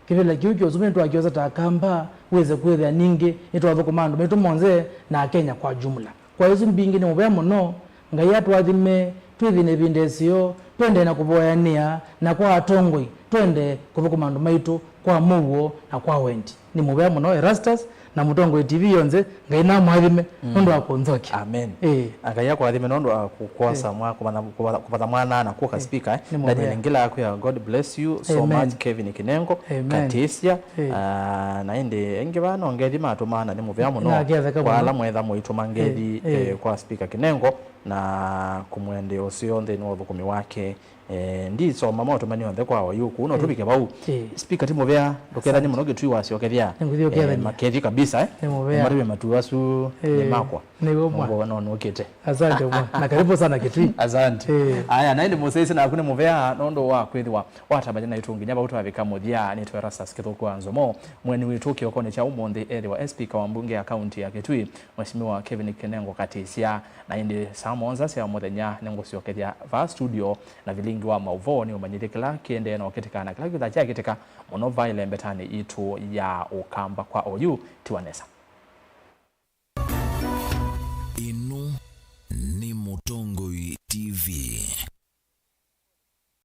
kĩvĩla kĩu kya ũsumbĩ nĩtwakyosa ta Akamba, wĩse kwĩthĩa ningĩ nĩtwathũkũma andũ maitũ monthe na Akenya kwa jumla. Kwa isu mbingĩ nĩ mũvea mũno, Ngai atũathime, twĩthĩne ĩvinda ĩseo, tũendee na kũvoyanĩa, na kwa atongoi, tũendee kũthũkũma andũ maitũ kwa mũuo na kwa wendi. Nĩ mũvea mũno Erastus na Mũtongoi T V yonthe, Ngai namũathime nũndũ wa kũnzokya. Amen. Ĩĩ. Na Ngai akũathime nũndũ wa kũkwosa mwa kũvatha, kũvatha, kũvatha mwana na kũka speaker, eh. Nĩ mũvea. Daniel Ngila akwĩa, "God bless you so much, Kevin Kinengo." Amen. Katĩsya. Ĩĩ. Ah, na ĩndĩ aingĩ vaa no ngethi matũmaa na nĩ mũvea mũno. Nake atheka kwa mũno. Ala mwetha mũitũma ngethi, ĩĩ, eh, kwa speaker Kinengo na kũmwendea ũseo nthĩnĩ wa ũthũkũmi wake. Eh, ndisoma maũtũmani onthe kwa oyu kũu no tũvike vau. Ĩĩ. Speaker ti mũvea, ndũkethanie mũno Kitui wasyokethya. Nĩngũthiĩ ũkethania. Eh, makethi kabisa, eh. Nĩ mũvea. Matũvye matu asu nĩ makwa. Nĩguo mwa. Nũndũ no nũkĩte. Asante mwa. Na karibu sana Kitui. Asante. Ĩĩ. Aya, na ĩndĩ mũsyaĩĩsya naku nĩ mũvea nũndũ wa kwĩthĩwa watambany'a naitũ nginya vau twavika mũthya. Nĩtwe Erastus Kĩthũku wa Nzomo, mũeni witũ kĩokonĩ kya ũmũnthĩ ethĩwa e speaker wa mbunge ya kaunti ya Kitui, Mheshimiwa Kevin Kinengo Katĩsya. Na ĩndĩ saa mũonza sya mũthenya nĩngũsyokethya vaa studio na vilingi wa maũvoo nĩũmanyĩthye kĩla kĩendee na ũkĩtĩka na kĩla kĩthwa kyakĩtĩka mũno vaa ĩlembetanĩ yitũ ya Ũkamba kwa oyu. Tiwa nesa. Ĩno nĩ Mũtongoi.